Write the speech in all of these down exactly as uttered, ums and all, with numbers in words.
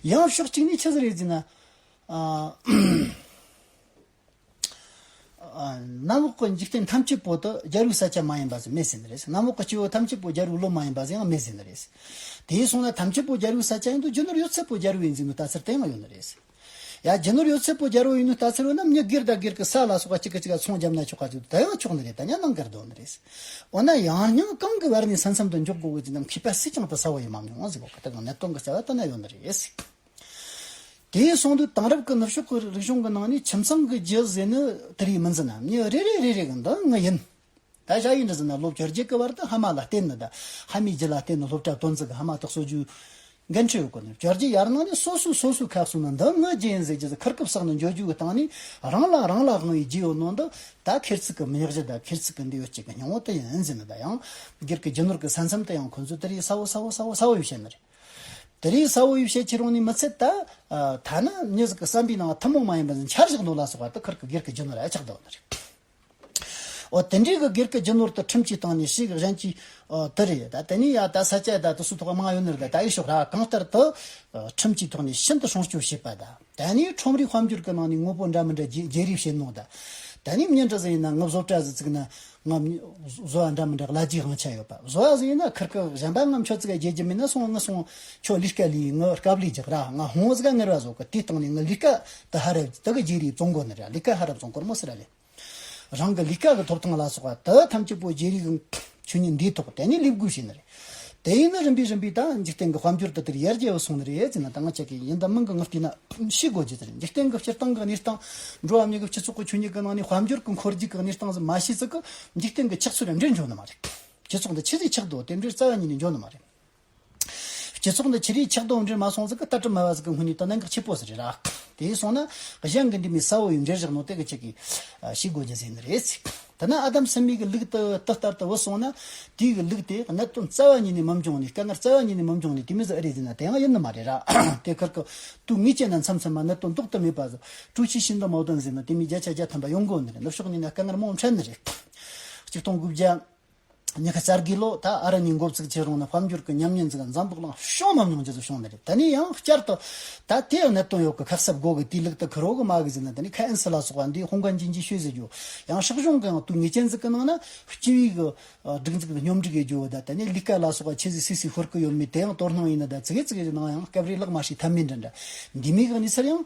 ཡང་ཕྱོགས་གཅིག་ནས་ཆི་ཟིག་རེད་ཟེར་ན། ཨ། ཨ། གནམ་འོག་གི་འཇིག་རྟེན་ཐམས་ཅད་པོ་དེ་རྒྱལ་བའི་ས་ཆ་མ་ཡིན་པ་ཟིག་མེད་ཟེར་ནི་རེད། གནམ་འོག་གི་སྐྱེ་བོ་ཐམས་ཅད་པོ་རྒྱལ་བའི་བློ་མ་ཡིན་པ་ཟིག་ཡང་མེད་ཟེར་ནི་རེད། དེ་སོང་ན་ཐམས་ཅད་པོ་རྒྱལ་བའི་ས་ཆ་ཡིན་དུས་རྒྱུ་ནོར་ཡོད་ཚད་པོ་རྒྱལ་བ་ཡིན་ཟེར་ནི་ལྟ་ཚུལ་དེ་ཡང་ཡོད་ནི་རེད། ཡ། རྒྱུ་ནོར་ཡོད་ཚད་པོ་རྒྱལ་བ་ཡིན་ནི་ལྟ་ཚུལ་ཡོད་ན། མྱི་སྒེར་དང་སྒེར་གྱི་ས་ལ་སོགས་པ་གཅིག་གིས་གཅིག་ལ་ཚོང་བརྒྱབ་ན་ཆོག་ག་ཟེར་དུས་དེ་ཡང་ཆོག་ནི་རེད། ད་ཡང་གནང་གར་འདོད་ནི་རེད། འོ་ན་ཡང་སྙིང་གང་གི་བར་ནས་ས་མཚམས་དུ་འཇོག་དགོས་གི་ཅི་ན་མཁས་པ་སུས་ཀྱང་དེ་གསལ་བོ་ཡེ་མ་མྱོང་ཟེར་གོ་གི། དེ་གི་གནད་དོན་གི་རྩ་བ་དེ་ན་ཡོད་ནི་རེད། དེ་སོང་དུས་དེང་རབས་ཀྱི་ནུབ་ཕྱོགས་ཀྱི་རིག་གཞུང་གི་ནང་ནས་ཁྱིམ་ཚང་གི་རྒྱུ་ཟེར་ནི་དེ་རིགས་མིན་ཟེར་ན། མྱི་རེ་རེ་རེ་རེ་གི་འདི་ངི་ཡིན། ད་ཞ་ཡི་འདྲ་ཟེར་ན་ལོ་བཅོ་བརྒྱད་ཀྱི་བར་དུ་ཕ་མ་ལ་བརྟེན་ནི་དང་ཕ་མའི་རྒྱུ་ལ་བརྟེན་ནི་སློབ་གྲྭ་དོན་ཚིག་གི་ཕ་མ་དག་གསོ་རྒྱུའི་འགན་འཁྲི་ཡོད་གོ་ནི། བཅོ་བརྒྱད་ཡར་ནང་ནས་སོ་སོའི་སོ་སོའི་ཁ་གསོ་ན་འདི་ངི་རྒྱུ་ཡིན་ཟེར་རྒྱུ་ཟིག་ཁུར་གི་བསགས་ནི་འཇོག་རྒྱུ་གི་སྟེང་ནས། རང་ལ་རང་ལ་དབང་བའི་རྒྱུ་ཡོད་ནོ་འདི་ད་ཁེར་ཚུགས་ཀྱི་མི་གཞི་དང་ཁེར་ཚུགས་ཀྱི་འདི་ཡོད་ཅིག་གི་སྙིང་བོ་དེ་ཡིན་ཟེར་ནི། ད་ཡང་སྒེར་གྱི་རྒྱུ་ནོར་གྱི་ས་མཚམས་དེ་ཡང་ཁོ་ཚོས་དེ་རིགས་གསལ་བོ་གསལ་བོ་གསལ་བོ་གསལ་བོ་ཡེ་བཤད་ནི་རེད། དེ་རིང་གསལ་བོ་ཡེ་བཤད་ཁྱེར་ཡོང་ནས་མི་ཚད་ད། ཨ། ཐ་ན་མྱི་ཟིག་གི་བསམ་པའི་ནང་ཐུན་མོང་མ་ཡིན་པ་ཟིག་འཆར་བཞག་ནོ་ལ་སོགས་པ་དེ་ཁུར་གི་སྒེར་གྱི་རྒྱུ་ནོར་ཨེ་ཆགས་འདུག་ནི་རེད། འོ། དེ་འདྲའི་གི་སྒེར་གྱི་རྒྱུ་ནོར་དེ་ཁྲིམས་ཀྱི་སྟེང་ནས་ཞིག་གཞན་གྱིས། ཨ། དེ་རེད། ད་དེ་ནས་ཡ་ད་ས་ཆ་ད་དེ་སུ་ཐོག་མང་ཡོད་ནི་རེད། ད་ད་ཡི་ཤོག་ར། གང་ལྟར་དུ། ཨ། ཁྲིམས་ཀྱི་ཐོག་ནས་ཤིན་ཏུ་སྲུང་སྐྱོབ་བྱེད་པ་དང་། ད་ནི་ཁྲོམ་རའི་དཔལ་འབྱོར་གྱི་ནང་ནས་དངོས་པོ་འདྲ་མི་འདྲ་བརྗེ་བརྗེ་རེས་བྱེད་ནོ་ད། ད་ནི་མྱི་འདྲ་ཟིག་ཡིན་ན་ངི་བཟོ་གྲྭ་ཟིག་བཙུགས་ན། ང་བཟོ་བ་འདྲ་མི་འདྲ་གླ་རྒྱུའི་དབང་ཆ་ཡོད་པ། བཟོ་བ་ཟིག་ཡིན་ན་ཁུར་གི་གཞན་པ་ང་ཁྱོད་ཙིག་ག་བརྗེ་རྒྱུ་མེད་ན་སོང་། ངི་སོང་ཁྱོད་ལས་ཀ་ལས། ངི་དཀའ་ལས་རྒྱག་ར། ང་ཧོང་ཟིག་ག་ངར་བ་བཟོ་གི། དེའི་སྟེང་ནས་ངི་ལས་ཀ་དེ་ཧ་ར་དེ་གི་བརྗེ་རེས་བཙོང་དགོ་ནི་ར། ལས་ཀ་ཧ་ར་བཙོང་དགོ་མོ་ཟེར་ར་ལེ། རང་གི་ལས་ཀ་གི་ཐོབ་ཐང་ལ་སོགས་པ་དེ་ཐམས་ཅད་པོ་བརྗེ་རེས་གི་ཆོས་ཉིད་འདིའི་ཐོག་དེ་ནས་ལས་བགོས་བྱས་ནི་རེད། དེ་ཡིན་ན་རིམ་པས་རིམ་པས་ད་འཇིག་རྟེན་གྱི་དཔལ་འབྱོར་དེ་དེར་ཡར་རྒྱས་སུ་སོང་ནི་རེད་ཟེར་ན། ད་ང་ཅག་གིས་ཡིན་ད་མིན་གྱི་ངག་བལྟས་ན་ཤེས་དགོས་རྒྱུ་དེ་རེད། འཇིག་རྟེན་གྱི་སྤྱིར་བཏང་གི་གནས་སྟངས། འགྲོ་བ་མིའི་གི་སྤྱི་ཚོགས་ཀྱི་ཆོས་ཉིད་ཀྱི་ནང་ནས་དཔལ་འབྱོར་གྱི་འཁོར་རྒྱུག་གི་གནས་སྟངས་ཟིག་མ་ཤེས་ཙིག་གི་འཇིག་རྟེན་གྱི་ཆགས་ཚུལ་ར་འདྲེས་འགྲོ་ནི་མ་རེད། སྤྱི་ཚོགས་འདི་ཆི་ཟིག་ཆགས་འདུག་དེ་འདྲའི་རྩ་བ་ཉིད་ནས་འགྱོ་ནི་མ་རེད། སྤྱི་ཚོགས་འདི་ཆི་རིགས་ཆགས་འདུག་འདྲེས་མ་སོང་ཙིག་གི་ལྟ་གྲུབ་སྨྲ་བ་ཟིག་གི་ངོས་ནས་ད་གནད་འགག་ཆེ་པོ་ཟིག་རེད་ར། དེ་སོང་ན་གཞན་གྱི་འདི་མོ་གསལ་བོ་ཡིན་འགྲེལ་བཞག་ནོ་དེ་གི་ཆེད་ཀྱི་ཤེས་དགོས་རྒྱུ་ཟིག་ནི་རེད། ད་ནི་ཨ་དམ་སི་མི་གི་ལུགས་དེ་དེ་ལྟར་དུ་བུད་སོང་ན། དེའི་གི་ལུགས་དེ་གནད་དོན་རྩ་བ་ཉིད་ནས་མི་འབྱུང་ནས། དཀའ་ངལ་རྩ་བ་ཉིད་ནས་མི་འབྱུང་ནས། དེ་མོ་ཟིག་ཨེ་རེད་ཟེར་ན་དེ་ཡང་ཡིན་ནི་མ་རེད་ར། དེ་ཁུར་གི་དུས་ངེས་ཅན་ན་མཚམས་མཚམས་མ་གནད་དོན་ལྡོག་ཏུ་མེད་པ་ཟིག། 周期性的矛盾ཟེར་ན་དེ་མོ་བརྒྱ་ཆ་བརྒྱ་ཐམ་པ་ཡོང་དགོས་ནི་རེད། ནུབ་ཕྱོགས་ནས་ན་དཀའ་ངལ་མང་པོ་འཕྲད་ནི་རེད། ཆིག་སྟོང་དགུ་བརྒྱ་ཉི་ཤུ་རྩ་དགུའི་ལོ་ད་ཨ་རི་ནས་འགོ་བཙུགས་བྱས་རུང་ན་དཔལ་འབྱོར་གྱི་ཉམས་ཉེན་ཟིག་འཛམ་བུ་གླིང་བྱུང་མ་མྱོང་རྒྱུ་ཟིག་བྱུང་ནི་རེད། ད་ནི་ཡང་བསྐྱར་དུ་ད་དེ་ཡང་གནད་དོན་ཡོད་གི། ཁ་གསབ་དགོས་གི། དེའི་ལུགས་དེ་ཁུར་རོ་གི་མ་གི་ཟེར་ན། ད་ནི་ཁ་ཨན་སི་ལ་སོགས་པ་འདི་ཧུང་གན་ཅིན་གྱིས་ཤོད་ཟེར་རྒྱུ། ཡང་སྲིད་གཞུང་གི་ཡང་དུས་ངེས་ཅན་ཟིག་གི་ནང་ན་སྤྱི་བའི་གི་སྒྲིག་འཛུགས་དེ་སྙོམས་སྒྲིག་ཡེད་རྒྱུ། ད་ད་ནི་ལས་ཀ་ལ་སོགས་པ་ཆི་ཟིག་སུས་སུས་ཤོར་གི་ཡོད་མེད་དེ་ཡང་དོ་སྣང་ཡིན་ན། ད་ཙི་གེ་ཙི་གེ་ནང་ཡང་སྐབས་རེ་ལག་མ་ཧྲིག་ཐབས་མེད་འདྲ་འདྲ་འདི་མོ་གི་གནས་ཚུལ་ཡང་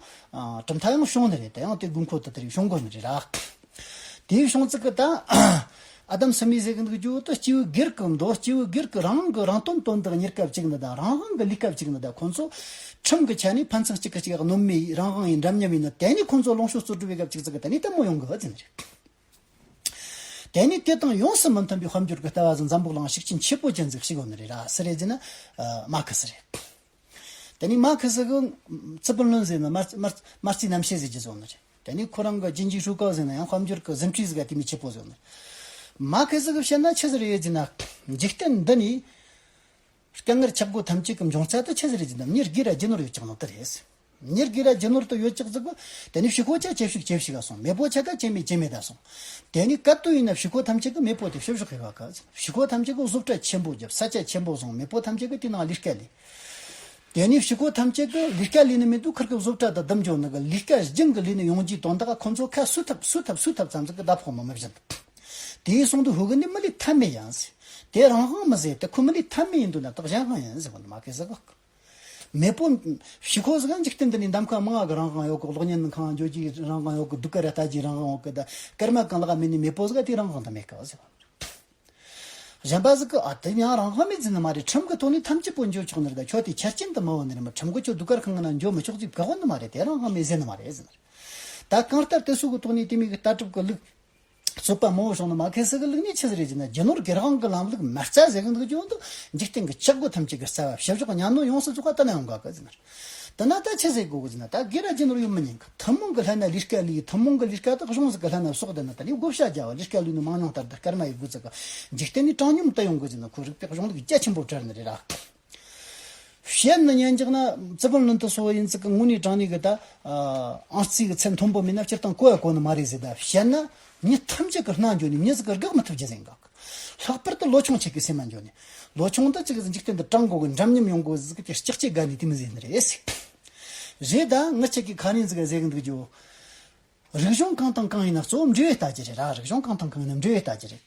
གྲུབ་མཐའ་ཡང་བྱུང་ནི་རེད། ད་ཡང་དེ་དགོས་མཁོ་དེ་དེ་རིགས་བྱུང་དགོས་ནི་རེད་ར། དེའི་བྱུང་ཚུལ་གི་ད་ཨ་དམ་སི་མི་ཟེར་གི་འདུག་རྒྱུ་དེ་སྐྱེ་བོ་སྒེར་གི་འདོད། སྐྱེ་བོ་སྒེར་གི་རང་གི་རང་དོན་དོན་དག་གཉེར་སྐབས་གཅིག་ནི་ད། རང་དབང་གི་ལས་སྐབས་གཅིག་ནི་ད། ཁོང་ཚོ་ཁྲིམས་གི་ཆ་ནས་ཕན་ཚུན་གཅིག་གི་གཅིག་གནོད་མེད་རང་དབང་ཡིན། འདྲ་མཉམ་ཡིན་ན། དེ་ནས་ཁོང་ཚོ་ལོངས་སྤྱོད་རྩོད་སྒྲུབ་པའི་སྐབས་གཅིག་ཙིག་གི་ད་ནི་ལྟད་མོ་ཡོང་གི་ཨ་ཙི་ནི་རེད། དེ་ནས་དེ་དང་ཡོངས་སུ་མི་མཐུན་པའི་དཔལ་འབྱོར་གི་ལྟ་བ་ཟིག་འཛམ་བུ་གླིང་ཤུགས་རྐྱེན་ཆེ་པོ་ཅན་ཟིག་ཞིག་ཡོད་ནི་རེད་ར། སུ་རེད་ཟེར་ན་མར་ཁེ་སི་རེད། དེ་ནས་མར་ཁེ་སི་གི་资本论ཟེར་ན་མར་མར་མར་རྩིས་རྣམ་བཤད་ཟེར་རྒྱུ་ཟིག་ཡོད་ནི་རེད། དེ་ནས་ཁོ་རང་གི经济学ཀ་ཟེར་ན་ཡང་དཔལ་འབྱོར་གི་ཟིན་བྲིས་ཟིག་ག་དེ་མོ་ཆེ་པོ་ཟིག་ཡོད་ནི་རེད། མར་ཁེ་སི་གི་བཤད་ན་ཆི་ཟིག་རེད་ཟེར་ན། འཇིག་རྟེན་འདི་ནས་དཀའ་ངལ་ཆག་སྒོ་ཐམས་ཅད་ཀྱི་འབྱུང་རྩ་དེ་ཆི་ཟིག་རེད་ཟེར་ན། མྱི་སྒེར་ར་རྒྱུ་ནོར་ཡོད་ཅག་ནོ་དེ་རེད། མྱི་སྒེར་ར་རྒྱུ་ནོར་དེ་ཡོད་ཅག་ཟིག་གི། དེ་ནས་ཕྱུག་པོ་ཆ་ཁྱེད་ཕྱུག་ཁྱེད་ཕྱུག་ག་སོང་། མེད་པོ་ཆ་ད་ཁྱེད་མེད་ཁྱེད་མེད་ད་སོང་། དེ་ནས་ག་དུས་ཡིན་ན་ཕྱུག་པོ་ཐམས་ཅད་ཀྱི་མེད་པོ་དེ་བཤུ་གཞོག་ཡེད་ག་ཟེར། ཕྱུག་པོ་ཐམས་ཅད་ཀྱི་བཟོ་གྲྭ་ཆེན་པོ་བརྒྱབ། ས་ཆ་ཆེན་པོ་བཟུང་། མེད་པོ་ཐམས་ཅད་ཀྱི་དེ་ནང་ལས་ཀ་ལས། དེ་ནས་ཕྱུག་པོ་ཐམས་ཅད་ཀྱི་ལས་ཀ་ལས་ནི་མི་འདུག། ཁུར་གི་བཟོ་གྲྭ་དང་བསྡོམས་འཇོག་ནི་གི་ལས་ཀ་རྒྱུན་གྱི་ལས་ནི་ཡོང་རྒྱུའི་དོན་དག་ཁོ་ཚོ་ཁ་སུ་ཐབས་སུ་ཐབས་སུ་ཐབས་ཙམ་ཟིག་གི་ཟླ་ཕོགས་མ་མི་བཞིན། དེའི་སོང་དུ་ཧུ་གི་ནི་མི་ལས་ཐབས་མེད་ཡང་ཟེར། དེ་རང་དབང་མི་ཟེར། དེ་ཁོ་མི་ལས་ཐབས་མེད་ཡིན་འདུག་ན་དག་གཞན་དབང་ཡིན་ཟེར་བ་ནི་མར་ཁེ་སི་གི། མེད་པོ། ཕྱུག་པོ་ཟིག་ག་འཇིག་རྟེན་འདི་ནས་འདམ་ཁ་མང་ང་གི་རང་དབང་ཡོད་གི། གློག་བརྙན་ཁང་འགྱོ་རྒྱུའི་རང་དབང་ཡོད་གི། སྡུག་ག་ར་ལྟ་རྒྱུའི་རང་དབང་ཡོད་གི། ད་སྐར་མ་གང་ལ་མེད་ནི་མེད་པོ་ཟིག་ག་དེའི་རང་དབང་དེ་མེད་གི་ཟེར་བ། གཞན་པ་ཟིག་གིས་ཨ་དེ་ཡང་རང་དབང་མེད་ཟེར་ནི་མ་རེད། ཁྲིམས་ཀྱི་ཐོག་ནས་ཐམས་ཅད་པོ་འཇོག་ཆོག་ནི་རེད། ད་ཁྱོད་དེ་ཆ་རྐྱེན་དུ་མ་འོང་ནི་རེད། མ་ཁྲིམས་ཀྱིས་ཁྱོད་སྡུག་གར་ཁང་གི་ནང་འཇོག་མི་ཆོག་ཟེར་བཀག་ནི་མ་རེད། དེ་རང་དབང་མེད་ཟེར་ནི་མ་རེད་ཟེར་ནི་རེད། ད་གང་ལྟར་དེ་སོགས་ཀྱི་ཐོག་ནས་དེ་མོ་གི་ལྟ་གྲུབ་ཀྱི་ལུགས། རྩོད་པ་མང་བོ་བྱུང་ནི་མར་ཁེ་སི་གི་ལུགས་ནས་ཆི་ཟིག་རེད་ཟེར་ན། རྒྱུ་ནོར་སྒེར་དབང་གི་ལམ་ལུགས་མ་རྩ་ཟེར་གི་འདུག་རྒྱུ་འདུག། འཇིག་རྟེན་གྱི་ཆག་སྒོ་ཐམས་ཅད་ཀྱི་རྩ་བ་བཤུ་གཞོག་གཉའ་གནོན་ཡོངས་སུ་རྫོགས་པ་ད་ནི་ཡོང་ག་གི་ཟེར་ནི་རེད། དེ་ན་ད་ཆི་ཟེར་དགོས་གི་ཟེར་ན། ད་སྒེར་ར་རྒྱུ་ནོར་ཡོད་མི་ཉན་གི། ཐུན་མོང་གི་ལྷན་ན་ལས་ཀ་ལས། ཐུན་མོང་གི་ལས་ཀ་དག་གཞུང་ཟིག་གི་ལྷན་ན་གསོག་བསྡད་ན། ད་ནི་བགོ་བཤའ་རྒྱག་པ། ལས་ཀ་ལས་ནི་མང་ཉུང་ལྟར་ད་སྐར་མ་ཡི་དགུ་ཙིག་གི་འཇིག་རྟེན་ནི་དྲང་སྙོམས་ད་ཡོང་གི་ཟེར་ན། ཁོ་རིག་པའི་གཞུང་ལུགས་རྒྱ་ཆེན་པོ་བྲལ་ནི་རེད་ར། བཤད་ན་ཉན་རྒྱག་ན་资本论དེ་སོགས་ཡིན་ཙིག་གི་དངོས་གནས་དྲང་གནས་གི་ད། ཨང་རྩིས་གི་ཚད་མཐོན་པོ་མེད་ན་སྤྱིར་བཏང་གོ་ཡ་གོ་ནི་མ་རེད་ཟེར། ད་བཤད་ན་མྱི་ཐམས་ཅད་ཀྱི་སྣང་འགྱོ་ནས་མྱི་ཟིག་གི་དགག་མི་ཐུབ་རྒྱུ་ཟིག་ག། ལྷག་པར་དུ་ལོ་ཆུང་ཆེ་གི་སེམས་མ་འགྱོ་ནས། ལོ་ཆུང་དེ་ཅིག་གི་འཇིག་རྟེན་དུ་དྲང་དགོས་གི། འདྲ་མཉམ་ཡོང་དགོས་ཟིག་གི་ལྕག་ལྕག་དགའ་ནས་དེ་མི་ཟེར་ནི་རེད་ཟེར། རེད། ད་ངི་ཆ་གི་ཁ་ཉིན་ཟིག་ག་ཟེར་གི་འདུག་རྒྱུ། རིག་གཞུང་གང་དང་གང་ཡིན་ན་གཙོ་བོ་འབྲེལ་བའི་ལྟ་རྒྱུ་རེད་ར། རིག་གཞུང་གང་དང་གང་ཡིན་ན་འབྲེལ་བའི་ལྟ་རྒྱུ་རེད།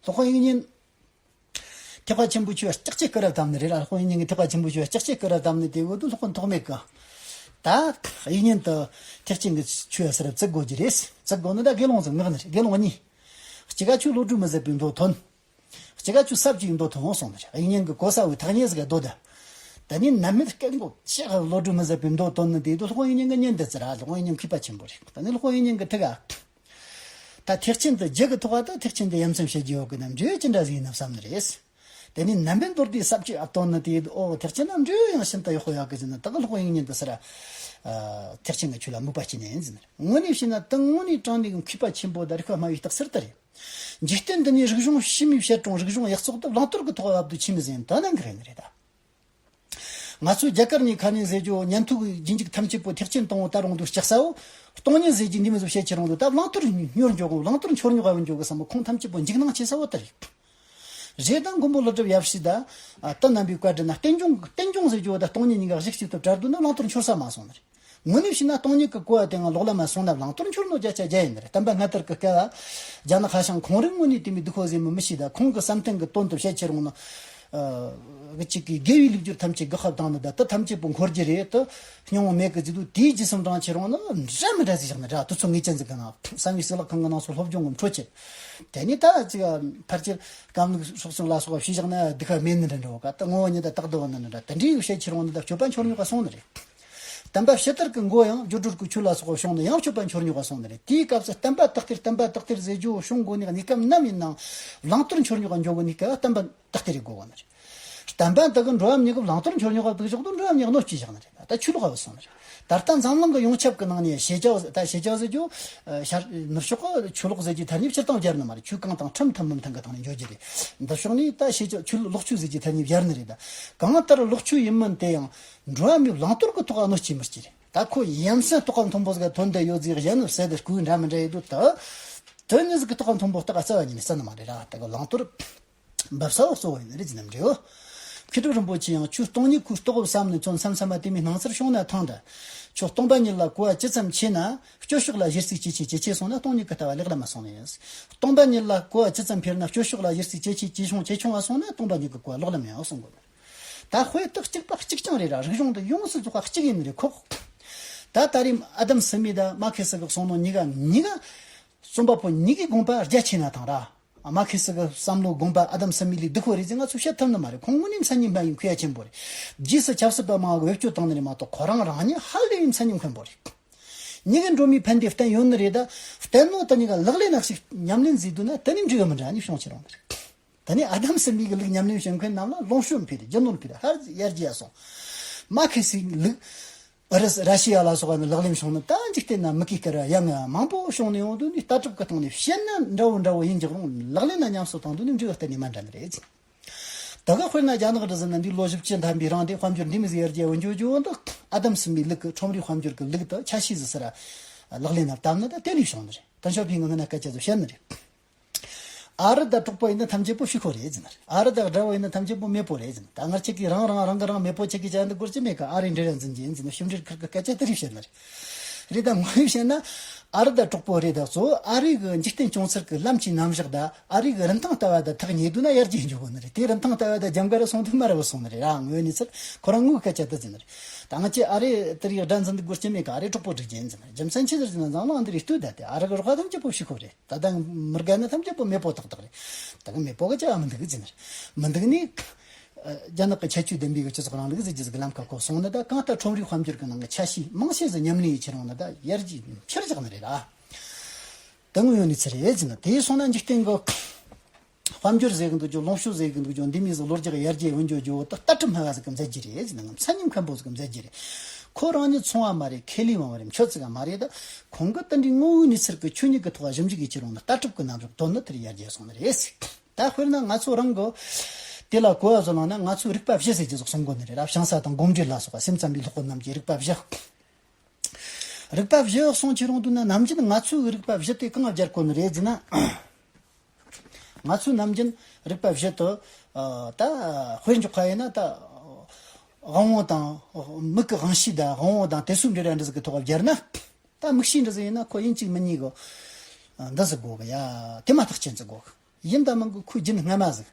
སློབ་དཔོན་དབྱིག་གཉེན་ཐེག་པ་ཆེན་པོའི་ཆོས་ལ་ལྕགས་ཀྱི་སྐུ་རབ་བདམས་ནི་རེད་ར། སློབ་དཔོན་དབྱིག་གཉེན་གྱི་ཐེག་པ་ཆེན་པོའི་ཆོས་ལ་ལྕགས་ཀྱི་སྐུ་རབ་བདམས་ནི་དེ་བོ་དུ་སློབ་དཔོན་ཐོགས་མེད་གི། ད་དབྱིག་གཉེན་དུ་ཐེག་ཆེན་གྱི་ཆོས་ཟེར་བ་བཙུགས་དགོས་རྒྱུ་རེད། བཙུགས་དགོས་ནི་ད་དགེ་སློང་ཟིག་མངགས་ནི་རེད། དགེ་སློང་གཉིས། གཅིག་ག་ཆོས་བློ་གྲོས་མི་ཟད་པའི་མདོ་ཐོན། གཅིག་ག་ཆོས་ཟབ་ཅིག་མདོ་ཐོན་འོང་གསུངས་ནི་རེད། དབྱིག་གཉེན་གྱི་གོ་ས་བའི་ཐག་ཉེ་ཟིག་ག་སྡོད་དེ། ད་ནི་ནམ་མེད་སྐད་མགོ་ཆེ་བློ་གྲོས་མི་ཟད་པའི་མདོ་ཐོན་ནི་དེ་དུ་སློབ་དཔོན་དབྱིག་གཉེན་གྱི་གཉེན་དུ་བཙིར་ར། སློབ་དཔོན་དབྱིག་གཉེན་མཁས་པ་ཆེན་པོ་རེད། ད་ནི་སློབ་དཔོན་དབྱིག་གཉེན་གྱི་ཐུགས་ཀ་ད་ཐེག་ཆེན་དུ་རྒྱུད་ཀྱི་ཐོག་ད་ཐེག་ཆེན་དུ་ཡ་མཚན་བཤད་རྒྱུ་ཡོད་གི་ན་འབྲེལ་ཅི་འདྲ་ཟིག་ཡིན་ན་བསམ་ནི་རེད། དེ་ནས་ནན་པན་རྡོར་དེའི་ས་བཅད་ཨ་བཏོན་ནི་དེ་ཨོ་ཐེག་ཆེན་ན་འབྲེལ་ཡང་ཤིན་ཏུ་ཡག་པོ་ཡོད་གི་ཟེར་ན། ད་གི་སློབ་དཔོན་དབྱིག་གཉེན་དུ་ཟེར་ར། ཐེག་ཆེན་གྱི་ཆོས་ལ་མོས་པ་སྐྱེས་ནས་ཡིན་ཟེར་ནི་རེད། དངོས་གནས་བཤད་ན་ད་དངོས་གནས་དྲང་གནས་ཀྱི་མཁས་པ་ཆེན་པོ་ད་རིག་པ་སྨྲ་བའི་རྟགས་གསལ་དུ་རེད། འཇིག་རྟེན་འདི་ནས་རིག་གཞུང་ཕྱི་མའི་བཤད་སྲོལ་རིག་གཞུང་ཡག་བཙོག་དུ་བླང་དོར་གྱི་ཐོག་བབ་ཏུ་ཆི་མི་ཟིན་དོན་ནན་གི་རེད་ནི་རེད་ད། ང་ཚོའི་རྒྱ་གར་ནས་ཁ་ཉིན་ཟེར་རྒྱུ་ཉན་ཐོས་ཀྱི་རྗེས་འཇུག་ཐམས་ཅད་པོ་ཐེག་ཆེན་དང་པོ་ད་རུང་དུ་ལྕགས་ས་བོ། སྟོང་ཉིད་ཟེར་རྒྱུ་འདི་མི་ཚོ་བཤད་ཁྱེར་རུང་དུ་ད་བླང་དོར་སྙོར་འཇོག་གོ། བླང་དོར་འཆོར་ཉོག་ག་བུ་འཇོག་གི་བསམ་པོ་ཁོང་ཐམས་ཅད་པོ་འཇིགས་སྣང་སྐྱེ་ས་བོ་དེ་རེད། རེད་ད་མགོན་པོ་ཀླུ་སྒྲུབ་ཡབ་སྲས་ད། ཨ་དེ་རྣམ་པའི་བཀའ་དྲིན་ན་རྟེན་འབྱུང་རྟེན་འབྱུང་ཟེར་རྒྱུ་བོ་ད་སྟོང་ཉིད་གཉིས་ཀ་གཞི་གཅིག་ཏུ་བྲལ་དུས་ན་བླང་དོར་འཆོར་ས་མ་སོང་ནི་རེད། དངོས་གནས་བཤད་ན་སྟོང་ཉིད་ཀྱི་གོ་བ་དེ་ཡང་ལོག་ལ་མ་སོང་ན་བླང་དོར་འཆོར་ནོ་བརྒྱ་ཆ་བརྒྱ་ཡིན་ནི་རེད། བསྟན་པ་སྔ་དར་གྱི་སྐབས་རྒྱ་ནག་ཧྭ་ཤང་ཁོང་རང་དངོས་གནས་དེ་མི་སྡུག་ཁོ་ཟེར་མི་མི་ཤེས། ད་ཁོང་གི་བསམ་གཏན་གྱི་དོན་དུ་བཤད་ཁྱེར་རུང་ན། ཨ་གཅིག་གིས་དགེ་བའི་ལུགས་སྦྱོར་ཐམས་ཅད་དགག་པ་བཏང་ནི་ད་དེ་ཐམས་ཅད་པོ་འཁོར་རྒྱུ་རེད། དེ་སྙིང་བོ་མེད་གི་ཟེར་དུས་དེའི་རྗེས་སུ་འབྲང་ཁྱེར་རུང་ན་འདྲ་མི་འདྲ་ཟིག་བཞག་ནི་ར། དུས་ཚོད་ངེས་ཅན་ཟིག་གི་ནང་བསམ་ཡས་གཙུག་ལག་ཁང་གི་ནང་སོ་སློབ་སྦྱོང་གི་འཕྲོ་ཆེ། དེ་ནས་ད་ཅིག་ཕལ་ཆེར་སྐམ་ལུག་སྲོག་ཟུངས་ལ་སོགས་པ་ཕྱི་བཞག་ན་སྡིག་པ་མེད་ནི་འདྲ་འདྲ་བོ་ག་ད་ངོ་བོ་ཉིད་ད་རྟག་ཏུ་བ་ན་ནི་འདྲ་དེ་འདྲའི་བཤད་ཁྱེར་རུང་ནི་ད་སྤྱོད་པ་འཆོར་ཉོག་ག་སོང་ནི་རེད། བསྟན་པ་ཕྱི་དར་གྱི་མགོ་ཡང་སྦྱོར་སྒྲོལ་གྱི་ཆོས་ལ་སོགས་པ་བྱུང་ནི་ཡང་སྤྱོད་པ་འཆོར་ཉོག་ག་སོང་ནི་རེད། དེའི་སྐབས་སུ་བསྟན་པ་དག་ཐེར་བསྟན་པ་དག་ཐེར་ཟེར་རྒྱུ་བྱུང་དགོས་ནི་གནས་སྐབས་ནམ་ཡིན་ནའང་བླང་དོར་འཆོར་ཉོག་ག་འཇོག་དགོས་ནི་སྐབས་བསྟན་པ་དག་ཐེར་རེ་དགོས་བ་ནི་རེད། བསྟན་པ་དག་གི་འགྲོ་བ་མྱི་གི་བླང་དོར་འཆོར་ཉོག་ག་བདུག་ཞོག་ཏུ་འགྲོ་བ་མྱི་གནོད་སྐྱེལ་བཞག་ནི་རེད། ད་ཆོས་ལོག་ག་བུད་སོང་ནི་རེད། ད་ལྟ་འཛམ་གླིང་གི་ཡོངས་ཁྱབ་ཀྱི་ནང་ནས་ཤེས་བྱ་ད་ཤེས་བྱ་ཟེར་རྒྱུ། ཨ་ཤར་ནུབ་ཕྱོགས་ཀྱི་ཆོས་ལོག་ཟེར་རྒྱུའི་ཐ་སྙད་སྤྱིར་བཏང་སྦྱར་ནི་མ་རེད། ཆོས་གང་དང་ཁྲིམས་མཐུན་མི་མཐུན་གྱི་སྟེང་ནས་འཇོག་རྒྱུ་རེད། འདི་ཕྱོགས་ནས་ད་ཤེས་བྱ་ཆོས་ལོག་ཆོས་ཟེར་རྒྱུའི་ཐ་སྙད་སྦྱར་ནི་རེད། ད་གང་ལྟར་ལོག་ཆོས་ཡིན་མིན་དེ་ཡང་འགྲོ་བ་མིའི་བླང་དོར་གྱི་ཐོག་གནོད་སྐྱེལ་མི་སྐྱེལ་རེད། ད་ཁོ་ཡ་མཚན་རྟོགས་པ་མཐོན་པོ་ཟིག་ཐོན་བསྡད་ཡོད་ཟིག་གཞན་ནི་བསད་དེ་རྐུ་འདྲ་མི་འདྲ་ཡོད་དུས་ད། དོན་ནི་ཟིག་གི་རྟོགས་པ་མཐོན་པོ་རྟགས་རྩ་བ་ཉིད་ནས་བསད་ནི་མ་རེད་ར། ད་གི་བླང་དོར་འབབ་ས་བ་གཙོ་བོ་ཡིན་ནི་རེད་ཟེར་ནམ་འདྲེའོ། མཁས་གྲུབ་རིན་པོ་ཆེ་ཡང་ཆོས་སྟོང་ཉིད་ཁོའི་རྟོགས་བསམ་ནས་མཚོན་མཚམས་མཚམས་མ་དེ་མོའི་སྣང་ཚུལ་བྱུང་ན་ཐང་འདྲ། ཆོས་སྟོང་པ་ཉིད་ལ་གོ་བ་ཇི་ཙམ་ཆེ་ན་སྤྱོད་ཕྱོགས་ལ་གཞི་རྩིས་ཇེ་ཆེ་ཇེ་ཆེ་སོང་ན་སྟོང་ཉིད་ཀྱི་ལྟ་བ་ལེགས་ལ་མ་སོང་ནི་ཡིན། སྟོང་པ་ཉིད་ལ་གོ་བ་ཇི་ཙམ་འཕེར་ན་སྤྱོད་ཕྱོགས་ལ་གཞི་རྩིས་ཇེ་ཆེ་ཇེ་ཆུང་ཇེ་ཆུང་བ་སོང་ན་སྟོང་པ་ཉིད་ཀྱི་གོ་བ་ལོག་ལམ་ཡང་གསུང་དགོས། ད་དཔེ་དག་གཅིག་པ་གཅིག་རྐྱང་རེད་ར། རིག་གཞུང་འདི་ཡོངས་སུ་རྫོགས་པ་གཅིག་ཡིན་ནི་རེད་ཁོག་ད་ད་རེས་ཨ་དམ་སི་མི་དང་མ་ཁེ་སི་གི་གསུང་ནོ་གཉིས་ཀ་གཉིས་ཀ་རྩོམ་པ་པོ་གཉིས་ཀའི་དགོངས་པ་རྒྱ་ཆེ་ན་ཐང་ར། མ་ཁེ་སི་གི་བསམ་བློ་དགོངས་པ་ཨ་དམ་སི་མི་ལས་སྡུག་པོ་རེད་ཟེར་ང་ཚོས་བཤད་ཐུབ་ནི་མ་རེད། ཁོང་དངོས་གནས་མཚན་ཉིད་སྨྲ་བའི་མཁས་པ་ཆེན་པོ་རེད། རྗེས་སུ་ཆབ་སྲིད་པ་མང་བོ་བེད་སྤྱོད་བཏང་ནི་རེད་མ་གཏོགས་ཁོ་རང་རང་ཉིད་ཧ་ལས་པའི་མཚན་ཉིད་མཁན་པོ་རེད། གཉིས་ཀའི་འགྲོ་མིའི་ཕན་བདེ་བསྟན་ཡོད་ནི་རེད། ད་བསྟན་ནོ་དེ་གཉིས་ཀ་ལག་ལེན་ན་ཞིག་ཉམས་ལེན་མཛད་འདུག་ན་དེ་ནི་འགྲིག་གི་མི་འདྲ་ནི་བྱུང་ཆེ་རུང་ནི་རེད། ད་ནི་ཨ་དམ་སི་མི་གི་ལུགས་ཉམས་ལེན་བྱེད་མཁན་རྣམས་ལ་ལོངས་སྤྱོད་འཕེལ་རྒྱུ་ནོར་འཕེལ་ཧར་ཡར་རྒྱས་སོང་། མ་ཁེ་སི་ལུགས་ཨ་རི་ར་ཤི་ཡ་ལ་སོགས་པ་ནི་ལག་ལེན་བྱུང་ནི་ད་འཇིག་རྟེན་ན་མི་གི་སྐལ་བ་ཡང་ང་མང་པོ་བྱུང་ནས་ཡོང་དུས་ནི་ལྟ་གྲུབ་ཀྱི་སྟེང་ནས་བཤད་ན་འདྲ་བོ་འདྲ་བོ་ཡིན་ཀྱང་རུང་ལག་ལེན་ན་ཉམས་སུ་བཏང་དུས་ནི་འགྲིག་གི་གཏན་ནས་མ་འདྲ་ནི་རེད། ད་ག་དཔེར་ན་རྒྱ་ནག་འདྲ་ཟེར་ན་འདི་ལོ་བཞི་བཅུ་ཐམ་པའི་རིང་དེ་དཔལ་འབྱོར་འདི་མི་ཟིག་ཡར་རྒྱས་འོན་ཇོ་ཇོ་འདི་ཨ་དམ་སི་མི་ལུགས་ཀྱི་ཁྲོམ་རའི་དཔལ་འབྱོར་གྱི་ལུགས་དང་ཆ་ཤས་ཟིག་ཟེར་ལག་ལེན་ན་བཏབ་ནི་ད་དེ་ནས་བྱུང་ནི་རེད། ཏེང་ཞའོ་ཕིང་གི་སྔོན་ན་སྐད་ཆ་ཟིག་བཤད་ནི་རེད། ཨ་རི་དང་གྲོགས་པོ་ཡིན་ན་ཐམས་ཅད་པོ་ཕྱུག་པོ་རེད་ཟེར་ནི་རེད། ཨ་རི་དང་དགྲ་བོ་ཡིན་ན་ཐམས་ཅད་པོ་མེད་པོ་རེད་ཟེར་ནི། ད་ང་ཆེ་གི་རང་རང་རང་གི་རང་མེད་པོ་ཆེ་གི་བྱ་འདི་སྐོར་ཅི་མེད་ག་ཨ་རི་འབྲེལ་ཡ་འཛིན་གྱི་ཡིན་ཟེར་ནི་ཕྱི་འབྲེལ་ཁུལ་གི་སྐད་ཆ་དེ་རིགས་བཤད་ནི་རེད། རེད་ད་ངོ་ཡིས་བཤད་ན་ཨ་རི་དང་གྲོགས་པོ་རེད། ད་གཙོ་བོ་ཨ་རི་གི་འཇིག་རྟེན་སྐྱོང་ཚུལ་གི་ལམ་གྱི་རྣམ་གཞག་དང་ཨ་རི་གི་རིན་ཐང་ལྟ་བ་དང་ཐག་ཉེ་དུས་ན་ཡར་རྒྱས་འགྱོ་གོ་ནི་རེད། དེ་རིན་ཐང་ལྟ་བ་དང་རྒྱབ་འགལ་སོང་དུས་མར་བུད་སོང་ནི་རེད་ར། ངོ་ཡིས་ནི་ཚུལ་ཁོ་རང་ངོ་གི་སྐད་ཆ་དེ་ཟེར་ནི་རེད། ད་ང་ཆེ་ཨ་རི་དེ་རིགས་དགྲ་འཛིན་འདི་སྐོར་ཅི་མེད་ག་ཨ་རི་གྲོགས་པོ་སྒྲིག་རྒྱུ་ཡིན་ཟེར་ནི་རེད། རྒྱུ་མཚན་ཆི་ཟེར་ཟེར་ན་འཛམ་གླིང་འདི་རིགས་ལྟོས་ད་དེ་ཨ་རི་གི་རོགས་པ་ཐམས་ཅད་པོ་ཕྱུག་པོ་རེད། ད་ལྟ་མི་དགའ་ན་ཐམས་ཅད་པོ་མེད་པོ་ཏག་ཏག་རེད། ད་གི་མེད་པོ་གི་བྱ་བ་མི་འདུག་གི་ཟེར་ནི་རེད། མི་འདུག་ནི། རྒྱ་ནག་གི་ཁྱད་ཆོས་ལྡན་པའི་སྤྱི་ཚོགས་རིང་ལུགས་ཟེར་རྒྱུ་ཟིག་ལམ་ཁ་ཁོ་སོང་ན་ད་གང་ལྟར་ཁྲོམ་རའི་དཔལ་འབྱོར་གྱི་ནང་གི་ཆ་ཤས་མང་ཆེ་ཟིག་ཉམས་ལེན་ཡེད་ཁྱེར་ཡོང་ན་ད་ཡར་རྒྱས་ཆེར་བཞག་ནི་རེད་ལ། ད་དངོས་ཡོད་གནས་ཚུལ་རེད་ཟེར་ན། དེ་སོང་ན་འཇིག་རྟེན་གྱི་དཔལ་འབྱོར་ཟེར་གི་འདུག་རྒྱུ། ལོངས་སྤྱོད་ཟེར་གི་འདུག་རྒྱུ། འདི་མི་ཟིག་ལོ་རྒྱུས་ཡར་རྒྱས་འོན་རྒྱུ་རྒྱུ་ད་ལྟ་གྲུབ་སྨྲ་བ་ཟིག་གི་མཛད་རྒྱུ་རེད་ཟེར་ན། མཚན་ཉིད་མཁན་པོ་ཟིག་གི་མཛད་རྒྱུ་རེད། ཁོ་རང་ཉིད་ཚོང་བ་མ་རེད། ཁེ་ལས་མ་རེད། མཆོད་ཚིག་མ་རེད། ད་ཁོང་གི་དེ་འདྲའི་དངོས་ཡོད་གནས་ཚུལ་གྱི་ཆོས་ཉིད་ཀྱི་ཐོག་ཞིབ་འཇུག་ཡེད་ཁྱེར་ཡོང་ན་ལྟ་གྲུབ་ཀྱི་རྣམ་གཞག་དོན་ནི་དེར་ཡར་རྒྱས་སོང་ནི་རེད། ད་དཔེར་ན་ང་ཚོ་རང་གི་དེ་ལ་གོ་བ་བཟོ་ལངས་ན་ང་ཚོའི་རིག་པ་བཞི་ཟེར་རྒྱུ་ཟིག་གསུང་དགོས་ནི་རེད་ར། ཞང་ས་དང་གོམས་འདྲིས་ལ་སོགས་པ་སེམས་ཙམ་པའི་སློབ་དཔོན་རྣམས་ཀྱི་རིག་པ་བཞི། རིག་པ་བཞི་གསུང་ཁྱེར་ཡོང་དུས་ན་ནམ་རྒྱུན་ང་ཚོའི་རིག་པ་བཞི་དེ་གང་ལ་སྦྱར་དགོས་ནི་རེད་ཟེར་ན། ང་ཚོའི་ནམ་རྒྱུན་རིག་པ་བཞི་དུ་ད་དཔེར་འཇོག་པ་ཡིན་ན་ད། དབང་པོ་དང་། མིག་གི་དབང་ཤེས་དང་དབང་པོ་དང་དེ་ཚོའི་འབྲེལ་བ་འདྲ་ཟིག་གི་ཐོག་སྦྱར་ན། ད་མིག་ཤེས་འདྲ་ཟིག་ཡིན་ན་ཁོ་ཡིན་གཅིག་མིན་གཉིས་གི། འདི་ཟིག་དགོས་གི་ཡ། དེ་མ་ཐག་ཆོད་ཟིག་དགོས་གི། ཡིན་དང་མིན་གི་ཁོའི་རྒྱུན་སྔ་མ་ཟིག་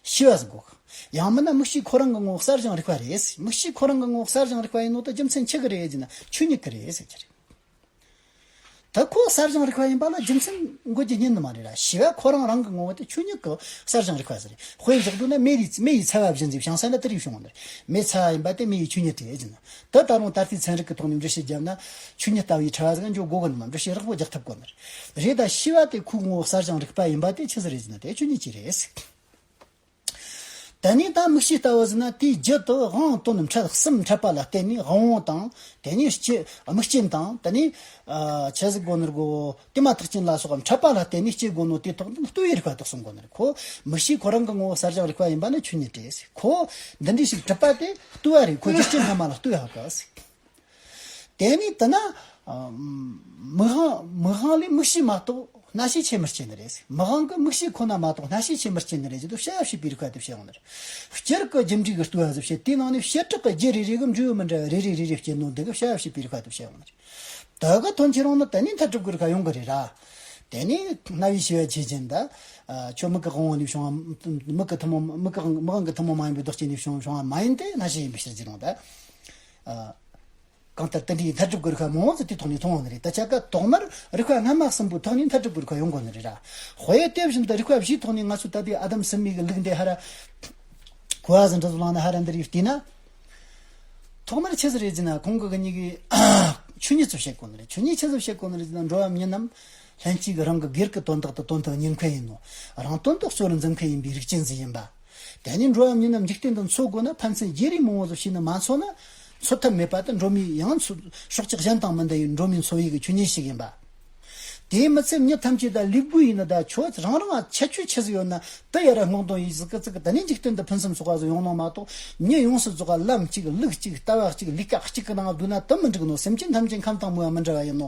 ཤེས་པ་ཟིག་དགོས་གི། ཡང་མིན་ན་མིག་ཤེས་ཁོ་རང་གི་ངོ་བོ་གསལ་བྱང་རིག་པ་རེད། མིག་ཤེས་ཁོ་རང་གི་ངོ་བོ་གསལ་བྱང་རིག་པ་ཡིན་ནོ་ད་རྒྱུ་མཚན་ཆི་གི་རེད་ཟེར་ན་ཆོས་ཉིད་གི་རེད་ཟེར་གྱི་རེད། ད་ཁོ་གསལ་བྱང་རིག་པ་ཡིན་པ་ལ་རྒྱུ་མཚན་འགོད་རྒྱུ་རྙེད་ནི་མ་རེད་ར། ཤེས་པ་ཁོ་རང་རང་གི་ངོ་བོ་དེ་ཆོས་ཉིད་ཀྱི་གསལ་བྱང་རིག་པ་ཟེར། དཔེ་བཞག་དུས་ན་མེ་ཡི་མེ་ཡི་ཚ་བ་བཞིན་ཟེར་བྱང་ས་ན་དེ་རིགས་བྱུང་བ་ནི། མེ་ཚ་བ་ཡིན་པ་དེ་མེ་ཡི་ཆོས་ཉིད་རེད་ཟེར་ན། ད་ད་རུང་ད་ལྟའི་ཚན་རིག་གི་ཐོག་ནས་འགྲེལ་བཤད་བརྒྱབ་ན་ཆོས་ཉིད་ལྟ་བུའི་ཕྲ་བ་ཟིག་འཇོག་དགོས་གི་ནི་མ། འགྲེལ་བཤད་རགས་པོ་རྒྱག་ཐུབ་གོ་ནི་རེད། ད་ཤེས་པ་དེ་ཁོའི་ངོ་བོ་གསལ་བྱང་རིག་པ་ཡིན་པ་དེ་ཆི་ཟིག་རེད་ཟེར་ན་དེ་ཆོས་ཉིད་ཅིག་རེད། དེ་ནས་ད་མིག་ཤེས་ལྟ་བུ་ཟེར་ན་དེའི་རྒྱུ་དེ་དབང་དོན་འཕྲད་གསུམ་འཕྲད་པ་ལ་བརྟེན་ནས་དབང་པོ་དང་། དེ་ནས་སྐྱེ་དམིགས་རྐྱེན་དང་། དེ་ནས་ཨ་ཆི་ཟིག་དགོས་ནི་རེད་གོ། དེ་མ་ཐག་རྐྱེན་ལ་སོགས་འཕྲད་པ་ལ་བརྟེན་ནས་སྐྱེ་དགོས་ནོ་དེ་ཐོག་ཏུ་ལྟོས་པའི་རིག་པ་དེ་གསུང་དགོས་ནི་རེད། ཁོ་མིག་ཤེས་ཁོ་རང་གི་ངོ་བོ་གསལ་བྱང་རིག་པ་ཡིན་པ་ནི་ཆོས་ཉིད་རེད། ཁོ་འདི་འདྲའི་ཞིག་གྲུབ་པ་དེ་ལྟོས་པ་རེད། ཁོ་རྒྱུ་རྐྱེན་སྔ་མ་ལ་ལྟོས་པ་གི། དེ་ནས་དེ་ན། ཨ། མིག་དབང་མིག་དབང་ལས་མིག་ཤེས་མ་གཏོགས་སྣ་ཤས་ཆེ་མི་སྐྱེ་ནི་རེད། མིག་དབང་གིས་མིག་ཤེས་ཁོ་ན་མ་གཏོགས་སྣ་ཤས་ཆེ་མི་སྐྱེ་ནི་རེད་ཅེས་དུ་བྱ་བ་བྱེད་པའི་རིག་པ་དེ་བྱེད་ཡོང་ནི་རེད། སྤྱིར་གྱི་རྒྱུ་འབྲས་ཀྱི་ལྟོས་པ་ཟིག་བྱེད། དེའི་ནང་ནས་བྱེ་བྲག་གི་རྒྱུ་རེ་རེ་གི་འབྲས་བུ་མི་འདྲ་བ་རེ་རེ་རེ་རེ་སྐྱེ་ནོ་འདི་གི་བྱ་བ་བྱེད་པའི་རིག་པ་དེ་བྱེད་ཡོང་ནི་རེད། དེ་གི་དོན་ཁྱེར་ཡོང་ན་དེ་ནས་མཐར་གྲུབ་ཀྱི་རིག་པ་ཡོང་གི་རེད་ར། དེ་ནས་རྣ་བའི་ཤེས་པ་ཆོས་ཅན། ད་ཁྱོད་མིག་གི་དབང་པོ་ནས་བྱུང་བ། མིག་གི་ཐུན་མོང་། མིག་གི་མིག་དབང་གི་ཐུན་མོང་མ་ཡིན་པའི་བདག་རྐྱེན་ནས་བྱུང་བྱུང་བ་མ་ཡིན་ཏེ་སྣ་ཤས་ཡིན་པའི་ཕྱིར་ཟེར་ཡོང་ད། ཨ། གང་ལྟར་དེ་འདྲའི་མཐར་གྲུབ་ཀྱི་རིག་པ་མང་བོ་ཟིག་དེའི་ཐོག་ནས་མཐོང་བ་ནི་རེད། ད་ཆ་ག་ཐོག་མར་རིག་པ་སྔ་མ་གསུམ་པོའི་ཐོག་ནས་མཐར་གྲུབ་ཀྱི་རིག་པ་ཡོང་དགོས་ནི་རེད་ར། དཔེ་དེ་བཞིན་དུ་རིག་པ་བཞིའི་ཐོག་ནས་ང་ཚོས་ད་ལྟའི་ཨ་དམ་སུན་མི་གི་ལུགས་འདི་ཧ་ར་གོ་བ་ཟིག་འདྲ་ཟིག་བླངས་ན་ཧ་ར་འདི་རིགས་བལྟས་ན། ཐོག་མར་ཆི་ཟིག་རེད་ཟེར་ན་ཁོང་གི་གཉིས་ཀའི་ཆོས་ཉིད་ཚོ་བཤད་དགོས་ནི་རེད། ཆོས་ཉིད་ཆི་ཟིག་བཤད་དགོས་ནི་རེད་ཟེར་ན། འགྲོ་བ་མི་རྣམས་ལྷན་སྐྱེས་ཀྱི་རང་གི་སྒེར་གྱི་དོན་དག་ཏུ་དོན་དུ་གཉེར་མཁན་ཡིན་ནོ། རང་དོན་དུ་གཙོ་བོར་འཛིན་མཁན་ཡིན་པའི་རིགས་ཅན་ཟིག་ཡིན་པ། དེ་ནས་འགྲོ་བ་མི་རྣམས་འཇིག་རྟེན་དུ་འཚོ་དགོས་ན་ཕན་ཚུན་བརྗེ་རེས་མང་བོ་ཟིག་བྱས་ནས་མ་འཚོ་ན་འཚོ་ཐབས་མེད་པ་དེ་འགྲོ་མིའི་ཡང་འཚོ་སྲོག་ཆགས་གཞན་དང་མི་འདྲ་བའི་འགྲོ་མིའི་འཚོ་བའི་གི་ཆོས་ཉིད་ཞིག་ཡིན་པ། དེའི་མི་ཚད་མྱི་ཐམས་ཅད་ད་ལུས་པོ་ཡིན་ན། ད་ཁྱོད་རང་རང་ཁྱད་ཆོས་ཆི་ཟིག་ཡོད་ན་དེ་ཡར་སྔོག་འདོན་ཡེད་ཟིག་གི་ཟིག་གི། དེ་ནས་འཇིག་རྟེན་དུ་ཕུན་སུམ་ཚོགས་པ་ཟིག་ཡོང་ནོ་མ་གཏོགས། མྱི་ཡོངས་སུ་རྫོགས་པ་ལམ་གཅིག་ལུགས་གཅིག་ལྟ་བ་གཅིག་ལས་ཀ་གཅིག་གི་ནང་བསྡུས་ན་དེ་མི་འགྲིག་ནོ། སེམས་ཅན་ཐམས་ཅད་ཁམས་དང་མོས་པ་མི་འདྲ་བ་ཡིན་ནོ།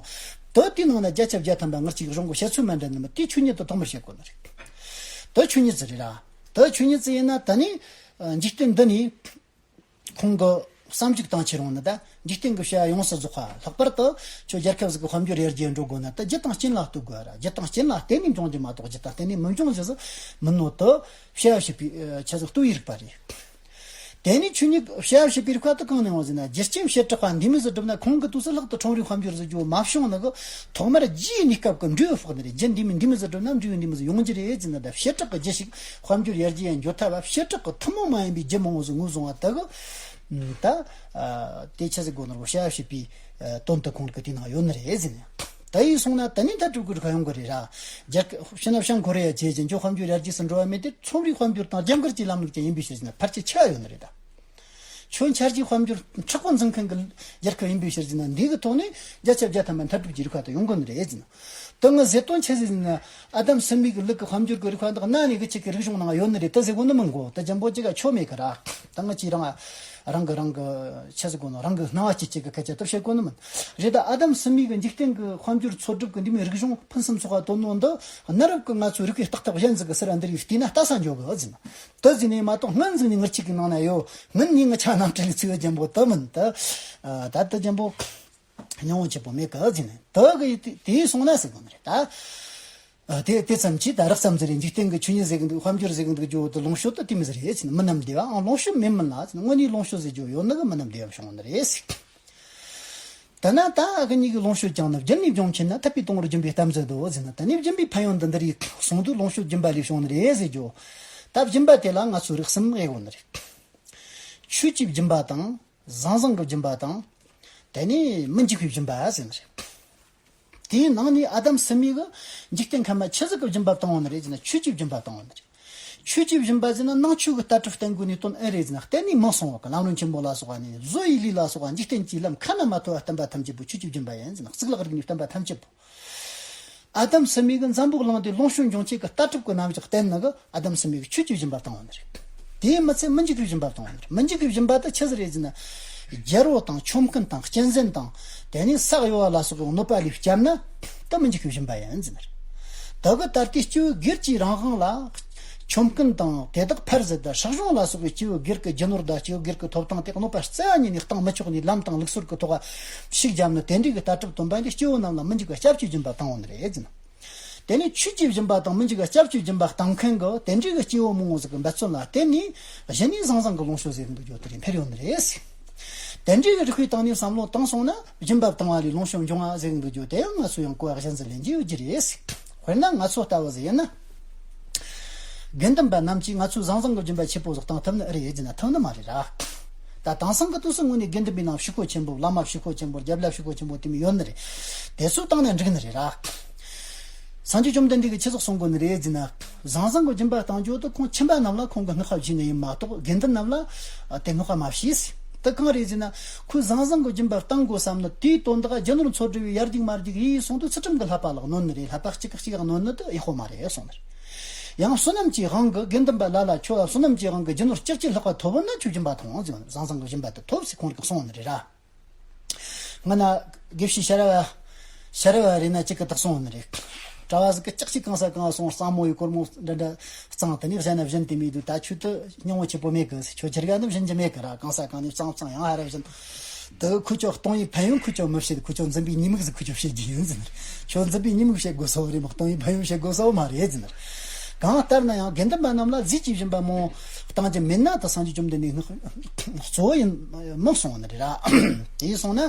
དེ་དེའི་ནང་ན་བརྒྱ་ཆ་བརྒྱ་ཐམ་པ་ང་གཅིག་གི་གཞུང་གི་བཤད་ཚུལ་མ་འདྲ་ནི་མི་དེ་ཆོས་ཉིད་དུ་ཐོག་མར་བཤད་དགོས་ནི་རེད། དེ་ཆོས་ཉིད་ཟིག་རེད་ར། དེ་ཆོས་ཉིད་ཟིག་ཡིན་ན་ད་ནི་འཇིག་རྟེན་འདི་ནས་ཁོང་གི་བསམ་གཞིག་བཏང་ཕྱིར་འོང་ན། ད་འཇིག་རྟེན་གྱི་བྱ་བ་ཡོངས་སུ་རྫོགས་པ་ལྷག་པར་དུ་ཁྱོད་རྒྱལ་ཁབ་ཟིག་གི་དཔལ་འབྱོར་ཡར་རྒྱས་འགྲོ་དགོས་ན། ད་རྒྱུ་དང་རྐྱེན་ལ་ལྟོས་དགོས་ར། རྒྱུ་དང་རྐྱེན་ལ་བརྟེན་ནས་འབྱུང་རྒྱུ་མ་གཏོགས་རྒྱུ་དང་བརྟེན་ནས་མི་འབྱུང་རྒྱུ་ཟིག་མིན་ནོ། དེ་བྱ་བ་བྱེད་པའི་ཆ་ཟིག་ལྟོས་པའི་རིག་པ་རེད། དེ་ནས་ཆོས་ཉིད་བྱ་བ་བྱེད་པའི་རིག་པ་དེ་གང་ནས་འོང་ཟེར་ན། རྒྱུ་རྐྱེན་བྱེ་བྲག་པ་འདི་མོ་ཟིག་བསྒྲུབས་ན། ཁོང་གི་དུས་སུ་ལྷག་ཏུ་ཁྲོམ་རའི་དཔལ་འབྱོར་ཟེར་རྒྱུ་མ་བྱུང་ནི་གི་ཐོག་མར་རྒྱུའི་གནས་སྐབས་ཀྱི་འབྲས་བུ་དཔག་ནི་རེད། རྒྱུ་འདི་མོ་འདི་མོ་ཟིག་བསྒྲུབས་ན་འབྲས་བུ་འདི་མོ་ཟིག་ཡོང་རྒྱུ་རེད་ཟེར་ན། ད་བྱེ་བྲག་གི་རྒྱུ་ཞིག་དཔལ་འབྱོར་ཡར་རྒྱས་ཡང་འགྱོ་ཐབས་བྱེ་བྲག་གི་ཐུན་མོང་མ་ཡིན་པའི་རྒྱུ་མང་བོ་ཟིག་ངོས་བཟུང་བ་དེ་གི་ད་དེ་ཆི་ཟིག་དགོས་ནོ། བྱ་བ་བྱེད་པའི་དོན་དུ་ཁོང་གི་དེ་ནང་ཡོད་ནི་རེད་ཟེར་ནས། ད་ཡིན་སོང་ན་ད་ནི་མཐར་གྲུབ་ཀྱི་རིག་པ་ཡོང་གི་རེད་ར། རྒྱལ་ཁབ་ཕྱི་ན་བྱང་ཁོ་རེ་ཡ་བྱས་ཀྱི་འཇོག་དཔལ་འབྱོར་ཡར་རྒྱས་སུ་འགྲོ་བ་མེད་དེ། ཁྲོམ་རའི་དཔལ་འབྱོར་དང་རྒྱ་གར་གྱི་ལམ་ལུགས་ཀྱི་ཡིན་པའི་ཕྱིར་ཟེར་ན་ཕལ་ཆེར་ཆ་ཡོད་ནི་རེད་ད། ཁྱོད་འཆར་གཞིའི་དཔལ་འབྱོར་མཁྲེགས་པོ་འཛིན་མཁན་གྱི་རྒྱལ་ཁབ་ཡིན་པའི་ཕྱིར་ཟེར་ན། འདི་གི་ཐོག་ནས་བརྒྱ་ཆ་བརྒྱ་ཐམ་པ་མཐར་གྲུབ་ཀྱི་རིག་པ་དེ་ཡོང་གི་ནི་རེད་ཟེར་ན། ད་ངས་ཟེར་དོན་ཆི་ཟིག་ཟེར་ན། ཨ་དམ་སུན་མི་གི་ལུགས་ཀྱི་དཔལ་འབྱོར་གྱི་རིག་པ་འདི་གནའ་ནས་གི་ཅིག་གི་རིག་གཞུང་ནང་ཡོད་ནི་རེད། ད་ཟེར་གོ་ནི་མིན་གོ། ད་འཇམ་པོ་ཅིག་ག་ཆོ་མེད་གི་ར། ད་ང་ཅིག་རང་རང་གི་རང་གི་ཆི་ཟེར་གོ་ནོ། རང་གི་སྣང་བ་ཅིག་ཅིག་གི་སྐད་ཆ་ད་བཤད་གོ་ནི་མིན། རེད། ད་ཨ་དམ་སུན་མི་གི་འཇིག་རྟེན་གྱི་དཔལ་འབྱོར་འཚོལ་སྒྲུབ་ཀྱི་འདི་མོའི་རིག་གཞུང་ཕུན་སུམ་ཚོགས་པ་བཏོན་ནོ་འདི་གནའ་རབས་ཀྱི་ང་ཚོའི་རིག་པའི་བརྟག་ཐབས་གཞན་ཟིག་གི་སར་འདི་རིགས་བལྟས་ན་ལྟ་ས་འཇོག་གི་ཟེར་ན། ད་ཟེར་ནས་མ་གཏོགས་སྔོན་ཟིག་ནས་ངར་ཅིག་གི་ནང་ན་ཡོད། སྔོན་ནས་ངི་ཆ་ནང་བྲིས་ནས་ཚུད་ཡོད། འཇམ་པོ་ད་མིན་ད། ད་ད་འཇམ་པོ་སྙིང་བོ་ཆེ་པོ་མེད་གི་ཟེར་ནས། ད་གི་དེ་དེ་སོང་ན་ཟེར་གོ་ནི་རེད་ད། ཨ། དེ་དེ་ཙམ་གྱིས་ད་རགས་ཙམ་ཟིག་རེད། འཇིག་རྟེན་གྱི་ཆོས་ཉིད་ཟེར་གི་འདུག། དཔལ་འབྱོར་ཟེར་གི་འདུག་རྒྱུ་དེ་ལོངས་སྤྱོད་དེ་དེ་མོ་ཟིག་རེད་ཟེར་ནས། མིན་ནམ་འདི་བའང་ལོངས་སྤྱོད་མེད་མིན་ལ་ཟེར་ནས། དངོས་གནས་ལོངས་སྤྱོད་ཟེར་རྒྱུ་ཡོད་ནི་གི་མིན་ནམ་འདི་བའང་བྱུང་ནི་རེད་ཟེར། ད་ན་ད་གི་གཉིས་ཀྱི་ལོངས་སྤྱོད་ཀྱང་ནི། རྒྱུ་ནས་འབྱུང་མཁྱེན་ན། ཐར་པའི་དོན་རུ་སྦྱིན་པའི་གཏམ་མཛད་དོ་ཟེར་ན། ད་ནི་སྦྱིན་པའི་ཕན་ཡོན་འདི་འདི་རིགས་གསུངས་དུས་ལོངས་སྤྱོད་སྦྱིན་པ་ལས་བྱུང་ནི་རེད་ཟེར་རྒྱུ། ད་སྦྱིན་པ་དེ་ལ་ང་ཚོས་རིགས་གསུམ་དབྱེ་དགོས་ནི་རེད། ཆོས་ཀྱི་སྦྱིན་པ་དང་། བཟང་བཟང་གི་སྦྱིན་པ་དང་། དེ་ནས་མི་འཇིགས་པའི་སྦྱིན་པ་ཟེར་ནི་རེད། དེའི་ནང་ནས་ཨ་དམ་སུན་མི་གིས་འཇིག་རྟེན་ཁམས་ཆི་ཟིག་གི་སྦྱིན་པ་བཏང་བ་ནི་རེད་ཟེར་ན། ཆོས་ཀྱི་སྦྱིན་པ་བཏང་བ་ནི་རེད། ཆོས་ཀྱི་སྦྱིན་པ་ཟེར་ན་ནང་ཆོས་ཀྱི་ལྟ་གྲུབ་བསྟེན་དགོས་ནི་དོན་ཨེ་རེད་ཟེར་ན། བསྟེན་ནས་མི་སོང་བ་གི། ལམ་རིམ་ཆེན་པོ་ལ་སོགས་པ་ནས་བཟོ་ཡི་ལས་ལ་སོགས་པ་འཇིག་རྟེན་གྱི་ལམ་ཁ་ན་མ་ཐོ་བ་བསྟན་པ་ཐམས་ཅད་པོ་ཆོས་ཀྱི་སྦྱིན་པ་ཡིན་ཟེར་ན། གཙུག་ལག་རིག་གནས་བསྟན་པ་ཐམས་ཅད་པོ། ཨ་དམ་སུན་མི་གིས་འཛམ་བུ་གླིང་འདི་ལོངས་སྤྱོད་འབྱུང་བྱེད་ཀྱི་ལྟ་གྲུབ་ཀྱི་རྣམ་གཞག་བསྟན་ནི་གིས་ཨ་དམ་སུན་མི་གིས་ཆོས་ཀྱི་སྦྱིན་པ་བཏང་བ་ནི་རེད། དེའི་མི་ཚད་མི་འཇིགས་པའི་སྦྱིན་པ་བཏང་བ་ནི་རེད། མི་འཇིགས་པའི་སྦྱིན་པ་དེ་ཆི་ཟིག་རེད་ཟེར་ན། རྒྱལ་པོ་དང་ཆོམ་རྐུན་དང་གཅན་གཟན་དང་། དེ་ནས་ས་གཡོ་བ་ལ་སོགས་པའི་གནོད་པ་ལས་བསྐྱབས་ན་དེ་མི་འཇིགས་པའི་སྦྱིན་པ་ཡིན་ཟེར་ནི་རེད། དེ་གི་ད་ལྟའི་སྐྱེ་བོའི་སྒེར་གྱི་རང་དབང་ལ། ཆོམ་རྐུན་དང་དེ་དག་ཕར་ཟད་དང་སྲེག་གཞུང་ལ་སོགས་པའི་སྐྱེ་བོ་སྒེར་གྱི་རྒྱུ་ནོར་དང་སྐྱེ་བོ་སྒེར་གྱི་ཐོབ་ཐང་དེ་གནོད་པ་རྩ་བ་ཉིད་ནས་བཏང་མི་ཆོག་ནས་ལམ་དང་ལུགས་སྲོལ་གྱི་ཐོག་ཤུགས་བརྒྱབ་ནས་དེ་འདྲའི་གི་ལྟ་གྲུབ་སྟོན་པ་འདིས་སྐྱེ་བོ་རྣམས་ལ་མི་འཇིགས་པ་སྐྱབས་ཀྱི་སྦྱིན་པ་བཏང་བ་ནི་རེད་ཟེར་ན། དེ་ནས་ཆོས་ཀྱི་སྦྱིན་པ་དང་མི་འཇིགས་པ་སྐྱབས་ཀྱི་སྦྱིན་པ་བཏང་མཁན་གྱི་དེ་འདྲའི་གི་སྐྱེ་བོ་མང་བོ་ཟིག་གི་འབད་བརྩོན་ལ་བརྟེན་ནས་གཞི་ནས་ཟང་ཟིང་གི་ལོངས་སྤྱོད་ཟེར་གི་འདུག་རྒྱུ་དེ་རེད། འཕེལ་ཡོད་ནི་རེད། དེ་འདྲའི་གི་རིགས་པའི་སྟེང་ནས་བསམ་བློ་བཏང་སོང་ན་སྦྱིན་པ་བཏང་བ་ལས་ལོངས་སྤྱོད་འབྱུང་བ་ཟེར་གི་འདུག་རྒྱུ་དེ་ཡང་ང་ཚོ་ཡང་གོ་བ་གཞན་ཟིག་ལེན་རྒྱུ་ཡོད་རྒྱུ་རེད། དཔེར་ན་ང་ཚོ་ལྟ་བུ་ཟིག་ཡིན་ན། དགེ་འདུན་པ་རྣམས་ཀྱིས་ང་ཚོས་ཟང་ཟིང་གི་སྦྱིན་པ་ཆེ་པོ་ཟིག་བཏང་ཐུབ་ནི་ཨེ་རེད་ཟེར་ན་ཐུབ་ནི་མ་རེད་ར། ད་དེང་སང་གི་དུས་སུ་དངོས་གནས་དགེ་འདུན་པའི་ནང་ཕྱུག་པོ་ཆེན་པོ། བླ་མ་ཕྱུག་པོ་ཆེན་པོ། རྒྱབ་ལ་ཕྱུག་པོ་ཆེན་པོ་དེ་མོ་ཡོད་ནི་རེད། དེ་ཚོའི་སྟེང་ནས་འགྲིག་ནི་རེད་ར། སངས་རྒྱས་བཅོམ་ལྡན་འདས་ཀྱིས་ཆི་ཟིག་གསུང་གོ་ནི་རེད་ཟེར་ན། ཟང་ཟིང་གི་སྦྱིན་པ་བཏང་རྒྱུ་དེ་ཁོང་ཁྱིམ་པ་རྣམས་ལ་ཁོང་གིས་བསྔགས་པ་བྱས་ནི་ཡིན་མ་གཏོགས་དགེ་འདུན་རྣམས་ལ་དེ་བསྔགས་པ་མ་བྱས། དེ་གང་རེད་ཟེར་ན། ཁོས་ཟང་ཟིང་གི་སྦྱིན་པ་བཏང་དགོས་བསམ་ནི་དེའི་དོན་དག་རྒྱུ་ནོར་འཚོ་སྒྲུབ་པའི་ཡར་རྒྱུག་མར་རྒྱུག་ཡིན་གསུངས་དུས་ཚུལ་ཁྲིམས་ཀྱི་བསླབ་པ་ལ་གནོད་ནི་རེད། བསླབ་པ་གཅིག་གིས་གཅིག་གནོད་ནི་དེ་ཡག་པོ་མ་རེད་གསུངས་ནི་རེད། ཡང་བསོད་ནམས་ཀྱི་དབང་གིས་དགེ་འདུན་པ་ལ་ལ་ཁྱོད་བསོད་ནམས་ཀྱི་དབང་གིས་རྒྱུ་ནོར་ལྕགས་ཀྱུ་ལྷག་པ་ཐོབ་བོ་ན་ཁྱོད་སྦྱིན་པ་ཐོངས་ཟེར། ཟང་ཟིང་གི་སྦྱིན་པ་དེ་ཐོབ་ཟེར་ཁོང་གིས་གསུངས་ནི་རེད་ར། སྔ་ན་དགེ་བཤེས་ཤ་ར་བ། ཤ་ར་བ་རེད་ན་གཅིག་གིས་དེ་གསུངས་ནི་རེད། གྲྭ་བ་ཟིག་གིས་ཅག་ཅིག་གང་ས་གང་སོང་གཙང་མོ་ཡི་སྒོར་མོ་འདྲ་འདྲ་གཙང་དེ་ནས་གཞན་ན་བྱིན་དེ་མི་འདུག་ད་ཁྱོད་དེ་སྙིང་བོ་ཆེ་པོ་མེད་གི་ཟེར། ཁྱོད་ཁྱེར་ག་ནི་བྱིན་གྱི་མེད་གི་ར། གང་ས་གང་ནས་གཙང་གཙང་ཡང་ཧ་ར་བྱིན། དེ་ཁུ་ཆོ་གཏོང་ཡི་ཕན་ཡོན་ཁུ་ཆོ་མི་བཤད། ཁུ་ཆོ་འཛིན་པའི་ཉེས་དམིགས་ཟིག་ཁུ་ཆོ་བཤད་རྒྱུ་ཡིན་ཟེར། ཁྱོད་འཛིན་པའི་ཉེས་དམིགས་བཤད་དགོས་སོ་རེད་མ་གཏོང་ཡི་ཕན་ཡོན་བཤད་དགོས་སོ་མ་རེད་ཟེར། གང་ལྟར་ན་ཡང་དགེ་འདུན་པ་རྣམས་ལ་རྫས་ཀྱི་སྦྱིན་པ་མང་བཏང་རྒྱུ་མིན་ན་ད་སངས་རྒྱས་བཅོམ་ལྡན་འདས་གཙོ་བོ་ཡིན་མིན་གསུངས་ནི་རེད་ར། དེ་ཡིན་སོང་ན།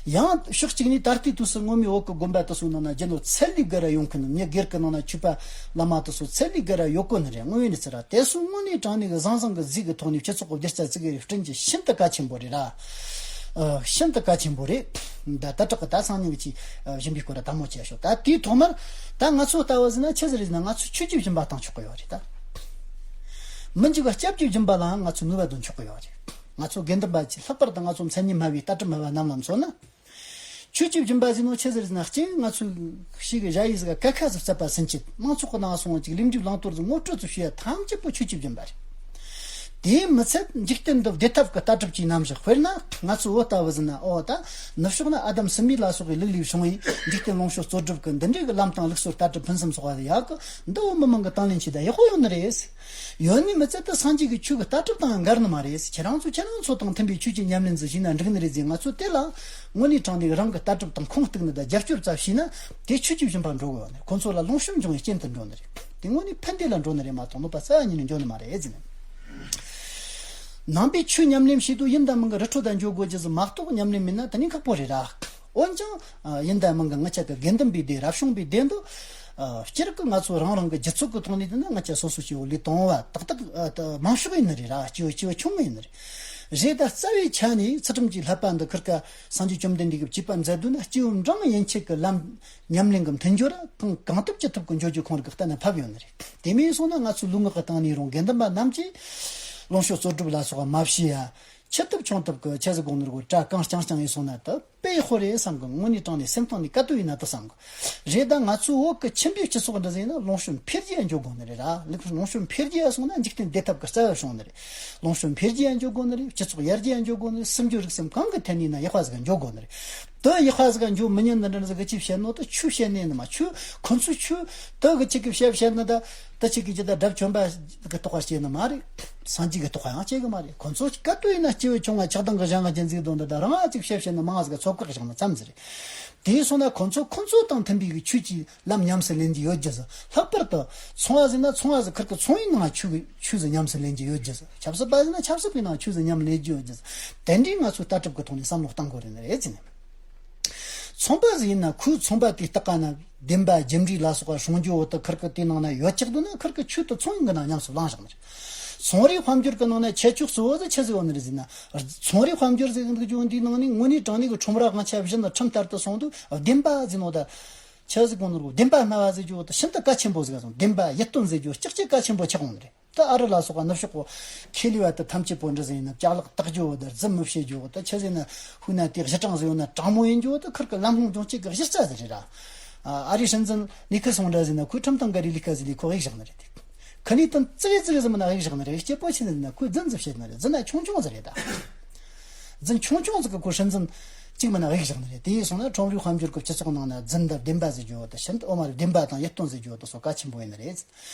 ཡང་ཕྱོགས་གཅིག་ནས་ད་ལྟའི་དུས་སུ་སྔོན་མའི་བོད་ཀྱི་དགོན་པ་དེ་ཚོའི་ནང་ན་རྒྱུ་ནོར་ཚད་ལས་བརྒལ་ར་ཡོང་མཁན། མི་སྒེར་གྱི་ནང་ན་ཆོས་པ་བླ་མ་དེ་ཚོ་ཚད་ལས་བརྒལ་ར་ཡོད་གོ་ནི་རེད། དངོས་ཡོད་གནས་ཚུལ་ར། དེ་ཚོ་དངོས་གནས་དྲང་གནས་ཀྱི་ཟང་ཟིང་གི་རྫས་ཀྱི་ཐོག་ནས་སྤྱི་ཚོགས་ཀྱི་སྒྱུ་རྩལ་བཙུགས་ཡས་སྐྲུན་གྱི་ཤིན་ཏུ་གལ་ཆེན་པོ་རེད་ར། ཨ། ཤིན་ཏུ་གལ་ཆེན་པོ་རེད། ད་ད་དྲག་གི་ད་སང་ཉིན་གྱི་ཨ་སྦྱིན་པའི་སྐོར་ལ་དལ་མོ་བྱས་ཤོག་ད་དེའི་ཐོག་མར་ད་ང་ཚོ་ལྟ་བུ་ཟིན་ན་ཆི་ཟིག་རེད་ཟེར་ན། ང་ཚོ་ཆོས་ཀྱི་སྦྱིན་པ་བཏང་ཆོག་གི་ཡོད་རེད་ད། མི་འཇིགས་པ་སྐྱབས་ཀྱི་སྦྱིན་པ་ལའང་ང་ཚོ་ནུས་པ་འདོན་ཆོག་གི་ཡོད་རེད། ང་ཚོ་དགེ་འདུན་པ་ཅིག་ལྷག་པར་དུ་ང་ཚོ་མཚན་ཉིད་སྨྲ་བའི་ལྟ་གྲུབ་སྨྲ་བ་རྣམས་ལ་མཚོན་ན། ཆོས་ཀྱི་སྦྱིན་པ་ཟེར་ནོ་ཆི་ཟེར་ཟེར་ན། གཅིག་ང་ཚོས་ཞིག་གི་ཞ་ཡིས་ཟིག་ག་ཁ་ཟིག་བརྩད་པ་ཟིན་ཆེད་མང་ཚོགས་ཀྱི་ནང་སོང་ཅིག་ལས་འབྲས་བླང་དོར་ཟིག་ངོ་སྤྲོད་ཟིག་ཞུ་ཡ་ཐམས་ཅད་པོ་ཆོས་ཀྱི་སྦྱིན་པ་རེད། དེའི་མི་ཚད་འཇིག་རྟེན་འདི་བདེ་ཐབས་ཀྱི་ལྟ་གྲུབ་ཀྱི་རྣམ་གཞག། དཔེར་ན་ང་ཚོ་བོད་ལྟ་བུ་ཟིན་ན། ཨོ་ད་ནུབ་ཕྱོགས་ན་ཨ་དམ་སི་མི་ལ་སོགས་པའི་ལུགས་ལས་བྱུང་བའི་འཇིག་རྟེན་ལོངས་སྤྱོད་རྩོལ་སྒྲུབ་ཀྱི་འདི་འདྲའི་གི་ལམ་དང་ལུགས་སྲོལ་ལྟ་གྲུབ་ཕུན་སུམ་ཚོགས་པ་ཟིག་ཡག་གི། འདི་བོད་མི་མང་གི་དང་ལེན་ཆེད་ད་ཡག་པོ་ཡོད་ནི་རེད། ཡོད་ནི་མི་ཚད་ད་སངས་རྒྱས་ཀྱི་ཆོས་ཀྱི་ལྟ་གྲུབ་དང་ཡང་འགལ་ནི་མ་རེད། ཁྱེད་རང་ཚོ་ཁྱེད་རང་ཚོ་དང་མཐུན་པའི་ཆོས་ཀྱི་ཉམས་ལེན་ཟིག་བྱས་ན་འགྲིག་ནི་རེད་ཟེར། ང་ཚོ་དེ་ལ་དངོས་གནས་དྲང་གནས་རང་གི་ལྟ་གྲུབ་དང་ཁུངས་གཏུགས་ནི་དང་རྒྱབ་སྐྱོར་ཙམ་བྱས་ན་དེ་ཆོས་ཀྱི་སྦྱིན་པ་འགྲོ་གི་ཡོད་ནི་རེད། ཁོ་ཚོ་ལ་ལོངས་སྤྱོད་འབྱུང་བའི་རྐྱེན་དུ་འགྲོ་ནི་རེད། དེ་དངོས་གནས་ཕན་བདེ་ལ་འགྲོ་ནི་རེད་མ་གཏོགས་གནོད་པ་རྩ་བ་ཉིད་ནས་འགྲོ་ནི་མ་རེད་ཟེར་ནས། ནང་པའི་ཆོས་ཉམས་ལེན་བྱེད་དུས་ཡིན་དང་མིན་གྱི་རི་ཁྲོད་དུ་འགྱོ་དགོས་རྒྱུ་ཟིག་མ་གཏོགས་ཉམས་ལེན་མིན་ན་དེ་ནི་ཁག་པོ་རེད་ར། འོན་ཀྱང་། ཨ། ཡིན་དང་མིན་གྱི་ང་ཅག་གི་དགེ་འདུན་པའི་སྡེ། རབ་བྱུང་པའི་སྡེ་འདི། ཨ། སྤྱིར་གྱི་ང་ཚོ་རང་རང་གི་སྒྱུ་རྩལ་གྱི་ཐོག་ནས་བལྟས་ན་ང་ཅག་སོ་སོ་སྐྱེ་བོ་ལས་དང་བ་ཏག་ཏག་ཨ། ད་མང་ཤོས་ཡིན་ནི་རེད་ར། སྐྱེ་བོ་སྐྱེ་བོ་ཆུང་ངུ་ཡིན་ནི་རེད། རེད། ད་རྩ་བའི་ཆ་ནས་ཚུལ་ཁྲིམས་ཀྱི་བསླབ་པ་འདི་ཁིར་ཀ་སངས་རྒྱས་བཅོམ་ལྡན་འདས་ཀྱིས་བཅས་པ་མཛད་དུས་ན་སྐྱེ་བོ་འབྲིང་ཡན་ཆད་ཀྱི་ལམ་ཉམས་ལེན་གྱི་མཐུན་སྦྱོར་ར་གང་གང་ཐུབ་ཅི་ཐུབ་ཀྱི་འགྱོ་རྒྱུ་ཁོང་རང་གིས་གཏན་ནས་ཕབ་ཡོད་ནི་རེད། དེ་མིན་སོང་ན་ང་ཚོའི་ལུས་ངག་གི་སྟེང་ནས་རུང་དགེ་འདུན་པ་རྣམས་ཀྱིས་ལོངས་སྤྱོད་རྩོལ་སྒྲུབ་ལ་སོགས་པ་མ་བྱས་ཡ། ཆེ་ཐུབ་ཆུང་ཐུབ་ཀྱི་ཆེ་ཟིག་དགོངས་ནོར་གོ་གྲྭ་གང་རྐྱང་རྐྱང་ཡིན་སོང་ན་ད་དཔེ་ཡག་པོ་རེད་བསམ་གི། དངོས་གནས་དྲང་གནས་སེམས་གཏིང་ནས་དཀའ་སྡུག་ཡིན་ན་ད་བསམ་གི། རེད། ད་ང་ཚོའི་བོད་ཀྱི་ཁྱིམ་པའི་སྤྱི་ཚོགས་འདྲ་ཟིག་ཡིན་ན་ལོངས་སྤྱོད་འཕེལ་རྒྱས་འགྱོ་དགོས་ནི་རེད་ར། ལོངས་སྤྱོད་འཕེལ་རྒྱས་སོང་ན་འཇིག་རྟེན་བདེ་ཐབས་ཀྱི་རྩ་བ་བྱུང་ནི་རེད། ལོངས་སྤྱོད་འཕེལ་རྒྱས་འགྱོ་དགོས་ནི་རེད། སྤྱི་ཚོགས་ཡར་རྒྱས་འགྱོ་དགོས་ནི་རེད། སེམས་རྒྱུད་རིག་སེམས་གང་གི་ཐད་ནས་ན་ཡག་པ་ཟིག་འགྱོ་དགོས་ནི་རེད། དེ་ཡག་པ་ཟིག་འགྱོ་མི་ཉན་ནི་འདྲ་འདྲ་ཟིག་གི་ཅིག་བཤད་ནོ་ད་ཆོས་བཤད་ནི་ནི་མ། ཆོས་ཁོ་ཚོས་ཆོས་དེ་གི་ཅིག་གི་བཤད་བཤད་ནི་ད་ད་ཅིག་གི་ཅི་ད་དགྲ་བཅོམ་པ་གི་ཐོག་ཁ་སྐྱེས་ནི་མ་རེད། སངས་རྒྱས་ཀྱི་ཐོག་ཁ་ཡང་སྐྱེ་གི་མ་རེད། ཁོ་ཚོ་ག་དུས་ཡིན་ན་སྐྱེ་བོ་ཆུང་བ་ཆགས་སྡང་གི་གཞན་ང་ཅན་ཟིག་དོན་དུ་ད་རང་ཨ་ཅིག་བཤད་བཤད་ན་མང་ང་ཟིག་ཚོད་དཔག་བཞག་ན་ཙམ་ཟིག་རེད། དེ་སོང་ན་ཁོ་ཚོ་ཁོ་ཚོ་དང་མཐུན་པའི་གི་ཆོས་ཀྱི་ལམ་ཉམས་སུ་ལེན་རྒྱུ་ཡོད་རྒྱུ་ཟིག་ལྷག་པར་དུ་ཚོང་བ་ཟིག་ན་ཚོང་བ་ཟིག་ཁིར་གི་ཚོང་བའི་ནང་ཆོས་ཀྱི་ཆོས་ཟིག་ཉམས་སུ་ལེན་རྒྱུ་ཡོད་རྒྱུ་ཟིག་ཆབ་སྲིད་པ་ཟིག་ན་ཆབ་སྲིད་པའི་ནང་ཆོས་ཟིག་ཉམས་ལེན་རྒྱུ་ཡོད་རྒྱུ་ཟིག་དེ་འདྲའི་ང་ཚོས་ལྟ་གྲུབ་ཀྱི་ཐོག་ནས་བསམ་བློ་གཏང་དགོས་རེད་ནི་རེད་ཟེར་ནས། ཚོང་པ་ཟིག་ཡིན་ན་ཁོའི་ཚོང་པ་དེའི་སྟེང་ན་བདེན་པ་རྒྱུ་འབྲས་ལ་སོགས་པ་སྲུང་རྒྱུ་བོ་དེ་ཁིར་གི་དེའི་ནང་ན་ཡོད་ཆགས་འདུག་ན་ཁིར་གི་ཆོས་དེ་ཚོང་ཡིན་གི་ནང་ཉམས་སུ་བླངས་བཞག་ནི་རེད། ཚོང་རའི་དཔལ་འབྱོར་གི་ནང་ན་ཁྱད་ཆོས་གཙོ་བོ་ཟིག་ཆི་ཟིག་ཡོད་ནི་རེད་ཟེར་ན། ཚོང་རའི་དཔལ་འབྱོར་ཟེར་གི་འདུག་རྒྱུ་འདིའི་ནང་ནས་དངོས་གནས་དྲང་གནས་ཀྱི་ཁྲོམ་ར་དབང་ཆ་བཞི་ནི་ཁྲིམས་ལྟར་དུ་སོང་དུས་བདེན་པ་ཟེར་ནོ་ད། ཆི་ཟིག་གོ་ནོར་གོ་བདེན་པ་སྨྲ་བ་ཟེར་རྒྱུ་བོ་དེ་ཤིན་ཏུ་གལ་ཆེན་པོ་ཟིག་སོང་། བདེན་པ་ཡིད་རྟོན་ཟེར་རྒྱུ་ལྕགས་ཀྱུ་གལ་ཆེན་པོ་ཆགས་འོང་ནི་རེད། ད་ཨ་རི་ལ་སོགས་པ་ནུབ་ཕྱོགས་གོ་ཁེ་ལས་པ་དེ་ཐམས་ཅད་པོ་འདྲ་ཟིག་ཡིན་ན་ཅ་ལག་བཏགས་རྒྱུ་བོ་དེ་རྫུན་མི་བཤད་རྒྱུ་བོ་དེ་ཆི་ཟིག་ན་ཧུ་ན་དེ་གཞི་གྲངས་ཟིག་ཡོད་ན་དྲང་མོ་ཡིན་རྒྱུ་བོ་དེ་ཁིར་གི་ལམ་ལྷོང་སྦྱོང་བྱེད་གི་གཞི་རྩ་ཟིག་རེད་ར། ཨ་རིའི་སྲིད་འཛིན་ནི་ཁི་སོང་འདྲ་ཟིག་ན་ཁོས་ཁྲིམས་དང་འགལ་བའི་ལས་ཀ་ཟིག་ལས་ཁོ་གཡུག་བཞག་ནི་རེད་དེ། ཁི་ནི་དོན་ཙི་གེ་ཙི་གེ་ཟིག་མིན་ན་གཡུག་བཞག་ནི་རེད། སྐྱེ་བོ་ཆི་ཟིག་ན་ཁོས་རྫུན་ཟིག་བཤད་ནི་རེད། རྫུན་ན་ཆུང་ཆུང་ཟིག་རེད་ད། རྫུན་ཆུང་ཆུང་ཟིག་གི་ཁོ་སྲིད་འཛིན་ གཅིག་མིན་ན་གཡུགས་བཞག་ནི་རེད། དེ་ཡིན་སོང་ན་ཁྲོམ་རའི་དཔལ་འབྱོར་གྱི་སྤྱི་ཚོགས་ནང་ན་རྫུན་དང་བདེན་པ་ཟེར་རྒྱུ་བོ་དང་ཤིན་ཏུ་ཨོ་མ་རེད། བདེན་པ་དང་ཡིད་རྟོན་ཟེར་རྒྱུ་བོ་དང་སོགས་གལ་ཆེན་པོ་ཡིན་ནི་རེད།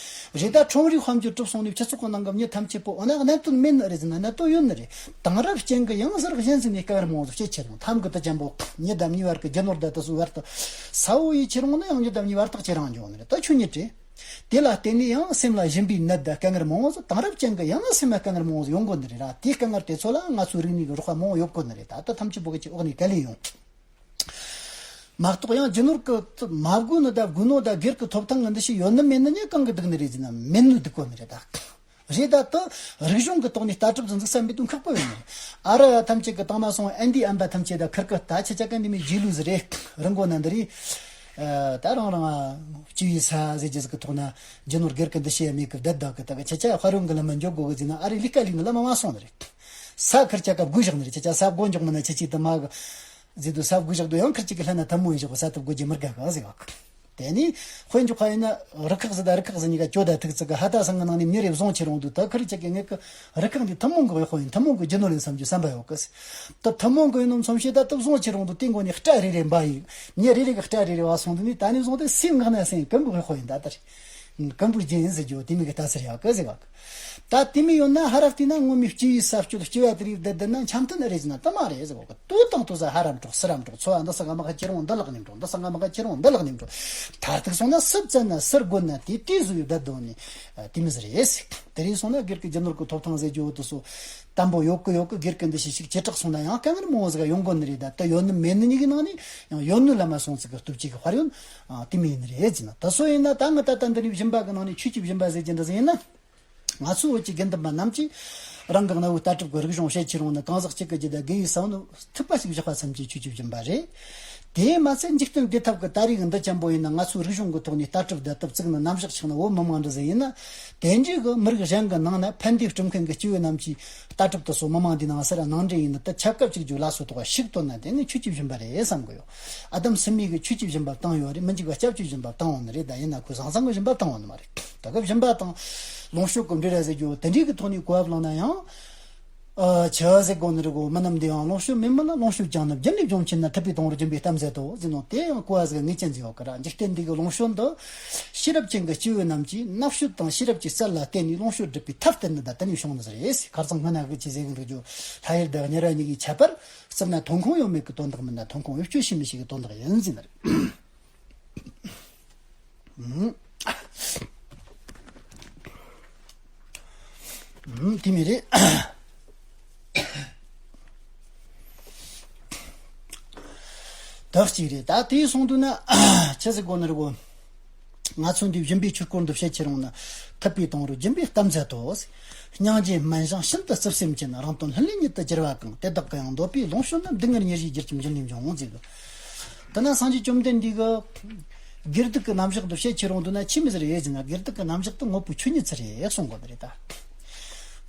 རེད། ད་ཁྲོམ་རའི་དཔལ་འབྱོར་གྲུབ་སོང་ནས་སྤྱི་ཚོགས་ཀྱི་ནང་གི་མྱི་ཐམས་ཅད་པོ་འོ་ན་གནད་དོན་མེད་ནི་རེད་ཟེར་ན་གནད་དོན་ཡོད་ནི་རེད། དེང་རབས་ཅན་གྱི་ཡང་ཟུར་གཞན་ཟིན་ནས་དཀའ་ངལ་མང་བོ་སྐྱེད་ཆེ་རུང་། ཐམ་གི་དུ་ཅན་པོ་མྱི་དང་མྱི་བར་གྱི་རྒྱུ་ནོར་དང་དེ་ཚོའི་བར་དུ་ས་བོ་ཡིས་ཁྱེར་འོང་ན་ཡང་མྱི་དང་མྱི་བར་ཐག་ཁྱེར་རང་འགྱོ་ནི་རེད། ད་ཆོས་ཉིད་རེད། དེ་ལ་བརྟེན་ནས་ཡང་སེམས་ལ་སྦྱིན་པའི་ནད་དང་དཀའ་ངལ་མང་བོ་ཟིག་དེང་རབས་ཅན་གྱི་ཡང་ན་སེམས་ལ་དཀའ་ངལ་མང་བོ་ཟིག་ཡོང་དགོས་ནི་རེད་ར། དེའི་དཀའ་ངལ་དེ་ཚོ་ལ་ང་ཚོའི་རིག་གནས་ཀྱི་རོགས་པ་མང་བོ་ཡོད་དགོས་ནི་རེད། ད་ལྟ་ཐམས་ཅད་པོ་གི་ཅིག་འོག་ནས་ག་ལེ་ཡོང་། མ་གཏོགས་ཡང་རྒྱུ་ནོར་གི་མ་དགོས་ནི་དང་དགོས་ནོ་དང་སྒེར་གྱི་ཐོབ་ཐང་གི་འདུ་ཤེས་ཡོད་ནི་མེད་ནི་ནི་གང་གི་སྡུག་ནི་རེད་ཟེར་ན་མེད་ནོ་སྡུག་གོ་ནི་རེད་ད། རེད་ད་དུ་རིག་གཞུང་གི་ཐོག་ནས་ལྟ་གྲུབ་འཛིན་འཛུགས་བསམ་པའི་དོན་ཁག་པོ་ཡོད་ནི་རེད། ཨ་ར་ཐམས་ཅད་ཀྱི་དང་མ་སོང་ཨན་ཏི་ཨམ་པ་ཐམས་ཅད་ད་ཁིར་ཀི་ད་ཆ་ཆ་ག་འདི་མི་རྗེས་ལུས་ཟི་རེད། རི་མགོ་ན་འདི་རེད། ད་རང་རང་སྤྱི་བའི་ས་ཟེར་རྒྱུ་ཟིག་གི་ཐོག་ན་རྒྱུ་ནོར་སྒེར་གི་འདུ་ཤེས་མེད་གི་བསྡད་བསྡད་གི་ད་གི་ཆ་ཆ་ཧ་རུང་གི་ལམ་མ་འཇོག་དགོས་གི་ཟེར་ན་ཨ་རི་ལི་ཀ་ལི་ནི་ལམ་མ་མ་སོང་ནི་རེད། ས་ཁིར་ཆ་ག་བགོས་བཞག་ནི་རེད། ཆ་ཆ་ས་བགོ་འཇོག་མི་ན་ཆ་ཆི་དུ་མ་གི་ཟེར་དུས་ས་བགོས་བཞག་དུས་ཡང་ཁིར་གཅིག་གི་ལྷན་ན་ཐལ་མོ་ཡིན་བཞག་གི་ས་དུ་བགོ་རྒྱུ་མི་དགའ་གི་ཟེར་བ། དེ་ནི་དཔེ་འཇོག་པ་ཡིན་ན་རུ་ཁག་ཟེར་ད་རུ་ཁག་ཟེར་གཉིས་ཀ་གྱོད་ད་ཐུག་ཚིག་གི་ཧ་ད་སང་གི་ནང་ནས་མྱི་རེ་བཟུང་ཁྱེར་འོང་དུས་ད་ཁིར་གཅིག་གི་ངེད་ཀི་རུ་ཁག་འདི་ཐུན་མོང་གི་དབུལ་པོ་ཡིན། ཐུན་མོང་གི་རྒྱུ་ནོར་ཡིན་བསམ་རྒྱུ་བསམ་པ་ཡོད་གི་ཟེར། ད་ཐུན་མོང་གི་ཡིན་ནོ་མཚོན་བྱེད་ད་ད་བཟུང་ཁྱེར་འོང་དུས་དེ་མགོ་ནས་སྐྲ་རེ་རེ་འབར་ཡིན། མྱི་རེ་རེ་གི་སྐྲ་རེ་རེ་བ་སོང་དུས་ནི་ད་ནི་བཟུང་དུས་སེམས་ངག་ན་སེམས་ཀུན་པོ་དབུལ་པོ་ཡིན་ད་ལྟ་རེད། ཀམ་པུར་རྒྱན་ཟེར་རྒྱུ་དེ་མིན་གི་ལྟ་ཚུལ་ཡག་གི་ཟེར་བ་གི། ད་དེ་མིན་ཡོད་ན་ཧ་ར་བལྟས་ན་ངོ་མའི་སྤྱི་བའི་ས་སྤྱོད་སྤྱི་བ་དེ་རིགས་བསྡད་བསྡད་ན་འཆམ་མཐུན་རེད་ཟེར་ན་དེ་མ་རེད་ཟེར་བ་གི། དུ་དང་དུ་ས་ཧ་རམ་འགྲོ་སི་རམ་འགྲོ་ཚོ་བ་འདི་ས་ག་མ་ག་ཁྱེར་འོང་འདི་ལག་ནས་འགྲོ་འདི་ས་ག་མ་ག་ཁྱེར་འོང་འདི་ལག་ནས་འགྲོ། མཐར་ཐུག་སོང་ན་སུ་བཙན་ན་སུར་དགོན་ན་དེ་དེ་བཟོ་ཡི་བསྡད་དོ་ནི་དེ་མི་ཟེར་རེད་ཟེར། དེ་རིང་སོང་ན་སྒེར་གི་རྒྱུ་ནོར་གི་ཐོབ་ཐང་ཟེར་རྒྱུ་དེ་ཚོ། དམ་པོ་ཡོད་གི་ཡོད་གི། སྒེར་གི་འདུ་ཤེས་ཤིག་ཇེ་དྲག་སོང་ན་ཡང་དཀའ་ངལ་མང་བོ་ཟིག་ཡོང་དགོས་ནི་རེད། ད་ལྟ་ཡོད་ནི་མེད་ནི་གཉིས་ཀྱི་ནང་ནས་ཡང་ཡོད་ནི་ལ་མ་སོང་ཚིག་གི་སྟོབས་ཀྱིས་གི་དཔལ་ཡོན་དེ་མི་ཡིན་ནི་རེད་ཟེར་ན། ད་སོ་ཡིན་ན་ད་ང་ད་ལྟ་འདི་ནས་སྦྱིན་པ་གི་ནང་ནས་ཆོས་ཀྱི་སྦྱིན་པ་ཟེར་གྱི་འདྲ་ཟིག་ཡིན་ན། ང་ཚོའི་བོད་ཀྱི་དགེ་འདུན་པ་རྣམས་ཀྱིས་རང་གི་གནའ་བོའི་ལྟ་གྲུབ་ཀྱི་རིག་གཞུང་བཤད་ཁྱེར་འོང་ནི་གང་ཟག་གཅིག་གི་རྒྱུད་དང་དགེ་བའི་ས་བོན་ཐིགས་པ་ཞིག་བཞག་པ་ཙམ་གྱིས་ཆོས་ཀྱི་སྦྱིན་པ་རེད། དེས་མ་ཚད་འཇིག་རྟེན་བདེ་ཐབས་ཀྱི་ད་རེས་ཀྱི་འདི་ཅན་པོ་ཡིན་ན་ང་ཚོའི་རིག་གཞུང་གི་ཐོག་ནས་ལྟ་གྲུབ་བསྡད་ཐུབ་བཙུགས་ནས་རྣམ་གཞག་ཆགས་ན་བོད་མི་མང་འདྲ་ཟིག་ཡིན་ན། དེ་འདྲའི་གི་མི་རིགས་གཞན་གྱི་ནང་ན་ཕན་བདེ་སྐྲུན་མཁན་གྱི་སྐྱེ་བོ་རྣམས་ཀྱིས་ལྟ་གྲུབ་དེ་ཚོ་མི་མང་འདིའི་ནང་སར་ནང་འདྲེན་ཡིན་ན། ད་ཆབ་ཀ་གཅིག་གྱུར་ལ་སོགས་ཐོག་ཤུགས་བཏོན་ན་དེ་ནི་ཆོས་ཀྱི་སྦྱིན་པ་རེད་བསམ་གི་ཡོད། ཨ་དམ་སི་མི་གི་ཆོས་ཀྱི་སྦྱིན་པ་བཏང་ཡོད་རེད། མི་འཇིགས་པ་སྐྱབས་ཀྱི་སྦྱིན་པ་བཏང་ཡོད་ནི་རེད། ད་ཡིན་ན་ཁོས་ཟང་ཟང་གི་སྦྱིན་པ་བཏང་ཡོད་ནི་མ་རེད། ད་གི་སྦྱིན་པ་དང་ལོངས་སྤྱོད་ཀྱི་འབྲེལ་བ་ཟེར་རྒྱུ་དེ་འདྲའི་གི་ཐོག་ནས་གོ་བ་བླངས་ན་ཡང་། ཨ་ཆི་ཟེར་དགོས་ནི་རེད་གོ། མི་རྣམས་འདི་ཡང་ལོངས་སྤྱོད་མེད་མིན་ལ། ལོངས་སྤྱོད་ཀྱང་ནི་རྒྱུ་ལས་བྱུང་མཁྱེན་ན། ཐུབ་པས་དང་པོར་སྦྱིན་པའི་གཏམ་ཟད་དོ་ཟེར་ནོ་དེ་ཡང་གོ་བ་ཟིག་ངེས་ཅན་ཟིག་ཡོད་གི་ར། འཇིག་རྟེན་འདི་གི་ལོངས་སྤྱོད་འདི་ཤེས་རབ་ཅན་གྱི་སྐྱེ་བོ་རྣམས་ཀྱིས་རྣམ་དཔྱོད་དང་ཤེས་རབ་ཀྱི་རྩལ་ལ་བརྟེན་ནས་ལོངས་སྤྱོད་སྒྲུབ་པའི་ཐབས་བསྟན་ནི་ད་དེ་ནས་བྱུང་ནི་ཟིག་རེད། ཁ་སང་སྔ་ན་གི་ཆི་ཟེར་གི་འདུག་རྒྱུ། ལྷ་ཡུལ་དང་དམྱལ་བ་གཉིས་ཀྱི་ཁྱད་པར་རྩིབ་ན་ཐོན་ཁུངས་ཡོད་མེད་ཀྱི་དོན་དག་མིན་ན་ཐོན་ཁུངས་བེད་སྤྱོད་བྱེད་མི་བྱེད་ཀྱི་དོན་དག་ཡིན་ཟེར་ནི་རེད། ཨུམ། ཨུམ། དེ་མི་རེད། ད་གཅིག་རེད། ད་དེའི་གསུང་དུས་ན་ཆི་ཟིག་གོ་ནི་རེད་གོ། ང་ཚོ་འདི་སྦྱིན་པའི་ཆོས་སྐོར་འདི་བཤད་ཁྱེར་འོང་ན། ཐུབ་པས་དང་པོར་སྦྱིན་པའི་གཏམ་མཛད་དོ། སྙིང་རྗེ་སྨན་ཞིང་ཤིན་ཏུ་རྩིབས་སེམས་ཅན། རང་དོན་ལྷུན་ལས་ཉིད་དུ་གྱུར་པ་གང་། དེ་དག་གི་ཡང་འདོད་པའི་ལོངས་སྤྱོད་ནི། སྡུག་བསྔལ་ཉེར་བཞིའི་རྒྱུར་ཁྱིམ་འཇིག་ལས་འབྱུང་ཟེར་གི། དེ་ན་སངས་རྒྱས་བཅོམ་ལྡན་འདས་ཀྱིས་དགེ་སྡིག་གི་རྣམ་གཞག་འདི་བཤད་ཁྱེར་འོང་དུས་ན་ཆི་མོ་ཟིག་རེད་ཟེར་ན། དགེ་སྡིག་གི་རྣམ་གཞག་དེ་དངོས་པོའི་ཆོས་ཉིད་ཅིག་རེད་གསུང་གོ་ནི་རེད་ད།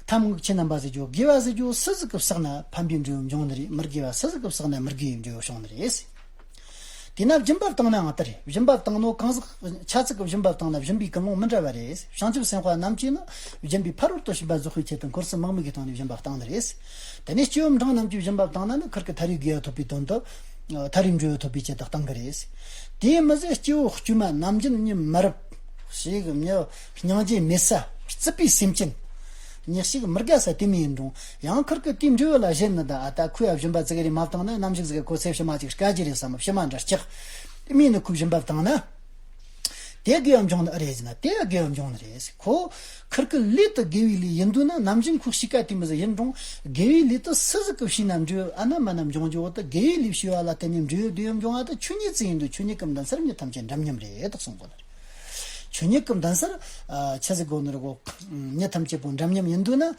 ཐ་མ་ཁྱེད་རྣམ་པ་ཟེར་རྒྱུ། དགེ་བ་ཟེར་རྒྱུ་སུ་ཟིག་གིས་བསགས་ན་ཕན་པའི་འབྲས་བུ་འབྱུང་ནི་རེད། མི་དགེ་བ་སུ་ཟིག་གིས་བསགས་ན་མི་དགེ་བའི་འབྲས་བུ་བྱུང་ནི་རེད། དེས་ན་སྦྱིན་པ་བཏང་ནའང་ལྟར་རེད། སྦྱིན་པ་བཏང་ནོ་གང་ཟག་ཆ་ཙིག་གིས་སྦྱིན་པ་བཏང་ན་སྦྱིན་པའི་ཀུན་སློང་མི་འདྲ་བ་རེད། བྱང་ཆུབ་སེམས་དཔའ་རྣམས་ཀྱིས་ནི་སྦྱིན་པའི་ཕ་རོལ་ཏུ་ཕྱིན་པ་རྫོགས་པའི་ཆེད་དུ་འཁོར་གསུམ་དམག་མི་གི་སྟེང་ནས་སྦྱིན་པ་བཏང་ནི་རེད། དེ་ནས་སྐྱེ་བོ་འབྲིང་རྣམས་ཀྱིས་སྦྱིན་པ་བཏང་ན་ནི་ཁིར་གི་མཐར་རིག་དགེ་བ་ཐོབ་པའི་དོན་དུ། མཐར་རིག་འབྲས་བུ་ཐོབ་པའི་ཆེད་དུ་བཏང་གི་རེད། དེའི་མི་ཟད་སྐྱེ་བོ་དཀྱུས་མ་ནམ་རྒྱུན་མྱི་མི་རབས་ཤིག་མྱི་སྙིང་རྗེ་མེད་ས་རྩིག་པའི་སེམས་ཅན། མྱི་ཞིག་མི་དགའ་ས་དེ་མི་ཡིན་རུང་ཡང་ཁིར་གི་དེའི་འབྲས་བུ་ལ་ཞེན་ནི་ད། ཨ་ད་ཁོས་ཡ་སྦྱིན་པ་ཙི་གེ་རེ་མ་བཏང་ན་ནམ་ཞིག་ཟིག་གི་ཁོ་ཚེ་ཕྱི་མ་ཅིག་དཀའ་རྒྱུ་རེད་བསམ། ཕྱི་མ་འདྲ་སྐྲག་དེ་མིན་ནི་ཁོས་སྦྱིན་པ་བཏང་ན། དེ་དགེ་བ་འབྱུང་ནི་རེད་ཟེར་ན་དེ་དགེ་བ་འབྱུང་ནི་རེད་ཟེར། ཁོ་ཁིར་གི་ལས་དེ་དགེ་བའི་ལས་ཡིན་དུས་ན་ནམ་རྒྱུན་ཁོ་གཤིས་ཀ་དེ་མོ་ཟིག་ཡིན་རུང་དགེ་བའི་ལས་དེ་སུ་ཟིག་གིས་བྱས་ན་འབྲས་བུ་ཨ་ན་མ་ན་འབྱུང་རྒྱུ་བོ་དེ། དགེ་བའི་ལས་བྱས་པ་ལ་བརྟེན་ནས་འབྲས་བུ་དེ་ཡང་འབྱུང་བ་དེ་ཆོས་ཉིད་ཅིག་ཡིན་དུས་ཆོས་ཉིད་ཀྱི་མདུན་སར་མྱི་ཐམས་ཅད་འདྲ་མཉམ་རེད་དེ་གསུང་གོ་ནི་རེད། ཆོས་ཉིད་ཀྱི་མདུན་སར་ཆི་ཟིག་གོ་ནི་རེད་གོ། མྱི་ཐམས་ཅད་པོ་འདྲ་མཉམ་ཡིན་དུས་ན།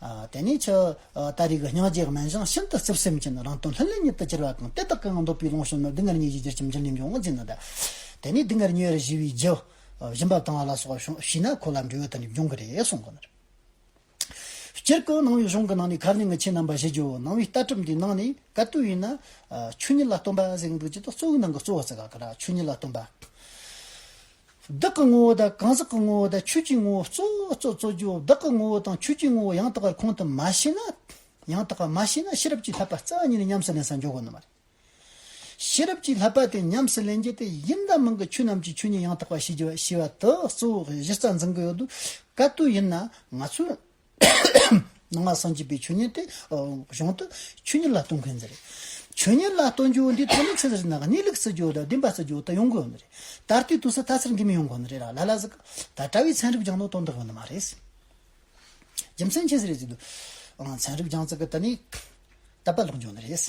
ཨ་དེ་ནས་ཆི། ཨ་མཐར་རིག་སྙིང་རྗེ་སྨན་ཞིང་ཤིན་ཏུ་རྩིབས་སེམས་ཅན། རང་དོན་ལྷུན་ལས་ཉིད་དུ་གྱུར་པ་གང་། དེ་དག་གི་ཡང་འདོད་པའི་ལོངས་སྤྱོད་ནི། སྡུག་བསྔལ་ཉེར་བཞིའི་རྒྱུར་ཁྱིམ་འཇིག་ལས་འབྱུང་ཟེར་ནི་ད། དེ་ནས་སྡུག་བསྔལ་ཉེར་བཞི་བའི་རྒྱུ། སྦྱིན་པ་བཏང་བ་ལ་སོགས་པ་བྱུང་བྱས་ན་ཁོ་ལ་འབྲས་བུ་དེ་འདྲ་འབྱུང་གི་རེད་གསུང་གོ་ནི་རེད། སྤྱིར་གི་ནང་པའི་གཞུང་གི་ནང་ནས་ཁ་ཉིན་གྱི་ཆེད་རྣམ་པ་ཞུ་རྒྱུ། ནང་པའི་ལྟ་གྲུབ་འདིའི་ནང་ནས་ག་དུས་ཡིན་ན། ཆོས་ཉིད་ལ་སྟོན་པ་ཟེར་གི་འདུག་ཅི་ད་གཙོ་བོའི་ནང་གི་གཙོ་བོ་ཟེར་ག་གི་ར། ཆོས་ཉིད་ལ་སྟོན་པ། བདག་གི་ངོ་བོ་དང་གང་ཟག་གི་ངོ་བོ་དང་ཆོས་ཀྱི་ངོ་བོ་གཙོ་བོ་གཙོ་གཙོ་རྒྱུ། བདག་གི་ངོ་བོ་དང་ཆོས་ཀྱི་ངོ་བོ་ཡང་དག་པར་ཁོང་དུ་མ་ཕྱེ་ན། ཡང་དག་པར་མ་ཕྱེ་ན་ཤེས་རབ་ཀྱི་བསླབ་པ་རྩ་བ་ཉིད་ནས་ཉམས་སུ་ལེན་ས་འཇོག་གོ་ནི་མ་རེད། ཤེས་རབ་ཀྱི་བསླབ་པ་དེ་ཉམས་སུ་ལེན་རྒྱུ་དེ་ཡིན་དང་མིན་གྱི་ཆོས་རྣམས་ཀྱི་ཆོས་ཉིད་ཡང་དག་པ་ཤེས་རྒྱུ་ཞེས་པ་དེ་གཙོ་བོ་གཞི་རྩ་འཛིན་གྱི་ཡོད་དུས། ག་དུས་ཡིན་ན་ང་ཚོས་ནང་པ་སངས་རྒྱས་པའི་ཆོས་ཉིད་དེ་གཞུང་དུ་ཆོས་ཉིད་ལ་ལྟོས་མཁན་ཟེར། ཆོས་ཉིད་ལ་ལྟོས་རྒྱུ་འདི་ཐོག་ནས་ཆི་ཟེར་ན་གནས་ལུགས་སུ་རྒྱུ་དང་བདེན་པ་སུ་རྒྱུ་དེ་ཡོང་དགོས་ནི་རེད། ད་ལྟའི་དུས་སུ་ད་ཚུར་འགྱུར་མི་ཡོང་དགོས་ནི་རེད་ར། ལ་ལ་ཟིག་ད་གྲྭ་བའི་ཚན་རིག་སྦྱང་ནོ་དོན་དག་ཡོད་ནི་མ་རེད། རྒྱུ་མཚན་ཆི་ཟིག་རེད་ཟེར་དུས། ཨང་། ཚན་རིག་སྦྱང་ཚུལ་གི་དེ་ནི་དད་པ་ལོག་འགྱོ་ནི་རེད།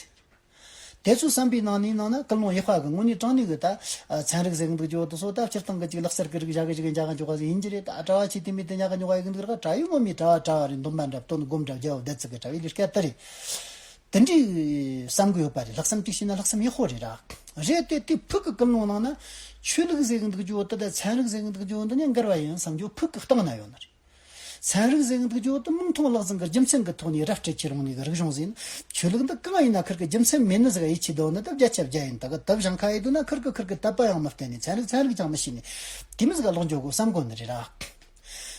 དེ་ཚོ་བསམ་པའི་ནང་ནས་ནང་ན་ཀུན་སློང་ཡག་པ་གི་དངོས་གནས་དྲང་གནས་གི་ད་ཚན་རིག་ཟེར་གི་འདུག་རྒྱུ་དེ་ཚོ་ད་སྤྱིར་བཏང་གི་ཅིག་ལག་རྩལ་གི་རིགས་བཞག་གི་ཅིག་འཇག་གི་འཇོག་གི་ཡིན་གྱི་རེད། ད་གྲྭ་བ་ཆེ་དེ་མི་དེ་ཉག་གི་འཇོག་གི་ཡིན་གི་རེད། གྲྭ་ཡི་ངོ་མའི་གྲྭ་བ་གྲྭ་བ་རེད། འདོན་པ་འདྲ་བཏོན། སྒོམ་འདྲ་རྒྱབ་བསྡད་ཚུལ་གི་གྲྭ་བའི་ལས་ཀ་དེ་རེད། དེ་འདྲའི་བསམ་གི་ཡོད་པ་རེད། ལྷག་བསམ་དེ་བྱས་ན་ལྷག་བསམ་ཡག་པོ་རེད་ར། རེད་དེ་དེ་ཕུགས་ཀྱི་ཀུན་སློང་ནང་ན་ཆོས་ལུགས་ཟེར་གི་འདུག་རྒྱུ་དེ་དང་ཚན་རིག་ཟེར་གི་འདུག་རྒྱུ་འདི་ནི་འགལ་བ་ཡིན་བསམ་རྒྱུ་ཕུགས་ཀྱི་གཏིང་ན་ཡོད་ནི་རེད། ཚན་རིག་ཟེར་གི་འདུག་རྒྱུ་དེ་མིག་མཐོང་ལག་ཟིན་གྱི་རྒྱུ་མཚན་གྱི་ཐོག་ནས་ར་སྤྲད་ཁྱེར་ཡོང་ནས་གི་རིག་གཞུང་ཟེར་ན། ཆོས་ལུགས་འདི་གང་ཡིན་ན་ཁིར་གི་རྒྱུ་མཚན་མེད་ནི་ཟིག་ཡིད་ཆེས་འདུག་ནི་དེ་བརྒྱ་ཆ་བརྒྱ་ཡིན། ད་གི་དེ་བཞེངས་ཁ་ཡིན་འདུག་ན་ཁིར་གི་ཁིར་གི་དད་པ་ཡང་མི་བསྟེན་ནས་ཚན་རིག་ཚན་རིག་ཀྱང་མི་ཤེས་ནས་དེ་མི་ཟིག་ལོག་འགྱོ་དགོས་བསམ་དགོས་ནི་རེད་ར།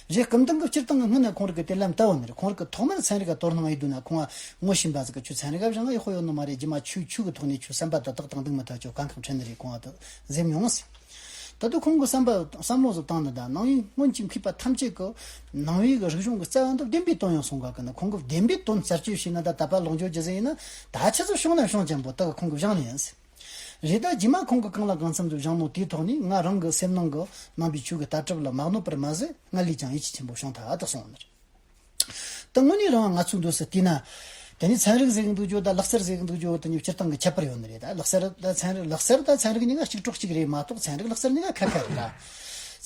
རེད། སྐུ་མདུན་གྱི་སྤྱིར་བཏང་གི་སྔོན་ན་ཁོང་རིག་གི་དེ་ལམ་བལྟ་བ་ནི་རེད། ཁོང་རིག་གི་ཐོག་མར་ཚན་རིག་ག་དོ་སྣང་ཡིན་འདུག་ན་ཁོང་ང་ངོ་ཤེས་པ་ཟིག་གི་ཁྱོད་ཚན་རིག་ག་སྦྱང་ཡག་པོ་ཡོད་ནི་མ་རེད། རྗེས་མ་ཆོས་ཆོས་གི་ཐོག་ནས་ཁྱོད་བསམ་པ་དེ་དག་དང་འདུག་མི་ཐུབ། ཁྱོད་གང་གང་དྲན་ནི་རེད། ཁོང་ང་དེ་འཛེམ་མྱོང་ཟེར། ད་དུང་ཁོང་གི་བསམ་པ་བསམ་བློ་ཟིག་བཏང་ནི་ད་ནང་པའི་སྔོན་གྱི་མཁས་པ་ཐམས་ཅད་ཀྱི་ནང་པའི་གི་རིག་གཞུང་གི་རྩ་བ་འདི་བདེན་པའི་དོན་ཡང་གསུང་ག་གི་ན། ཁོང་གི་བདེན་པའི་དོན་རྩད་གཅོད་བྱས་ན་ད་དད་པ་ལོག་འགྱོ་རྒྱུ་ཟིག་ཡིན་ན་ད་ཆི་ཟིག་བྱུང་ན་བྱུང་རྐྱང་པོ་དེ་གི་ཁོང་གི་སྦྱང་ནི་ཡིན་ཟེར། རེད། ད་རྗེས་མ་ཁོང་གིས་གང་ལ་གང་འཚམ་དུ་སྦྱངས་ནོ་དེའི་ཐོག་ནས་ང་རང་གི་སེམས་ནང་གི་ནང་པའི་ཆོས་ཀྱི་ལྟ་གྲུབ་ལ་མ་གནོད་པར་མ་ཟད་སྔར་ལས་ཀྱང་ཡིད་ཆེས་ཆེན་པོ་བྱུང་ཐལ་དུ་གསུངས་ནི་རེད། ད་དངོས་གནས་རང་ང་ཚོའི་འདོད་སྲིད་བལྟས་ན། དེ་ནས་ཚན་རིག་ཟེར་གི་འདུག་རྒྱུ་དང་ལག་རྩལ་ཟེར་གི་འདུག་རྒྱུ་དེ་གཉིས་སྤྱིར་བཏང་གི་ཁྱད་པར་ཡོད་ནི་རེད། ད་ལག་རྩལ་དང་ཚན་རིག་ལག་རྩལ་དང་ཚན་རིག་གཉིས་ཀ་གཅིག་གྲོགས་གཅིག་རེད་མ་གཏོགས་ཚན་རིག་ལག་རྩལ་གཉིས་ཀ་ཁ་ཁ་རེད་ལ།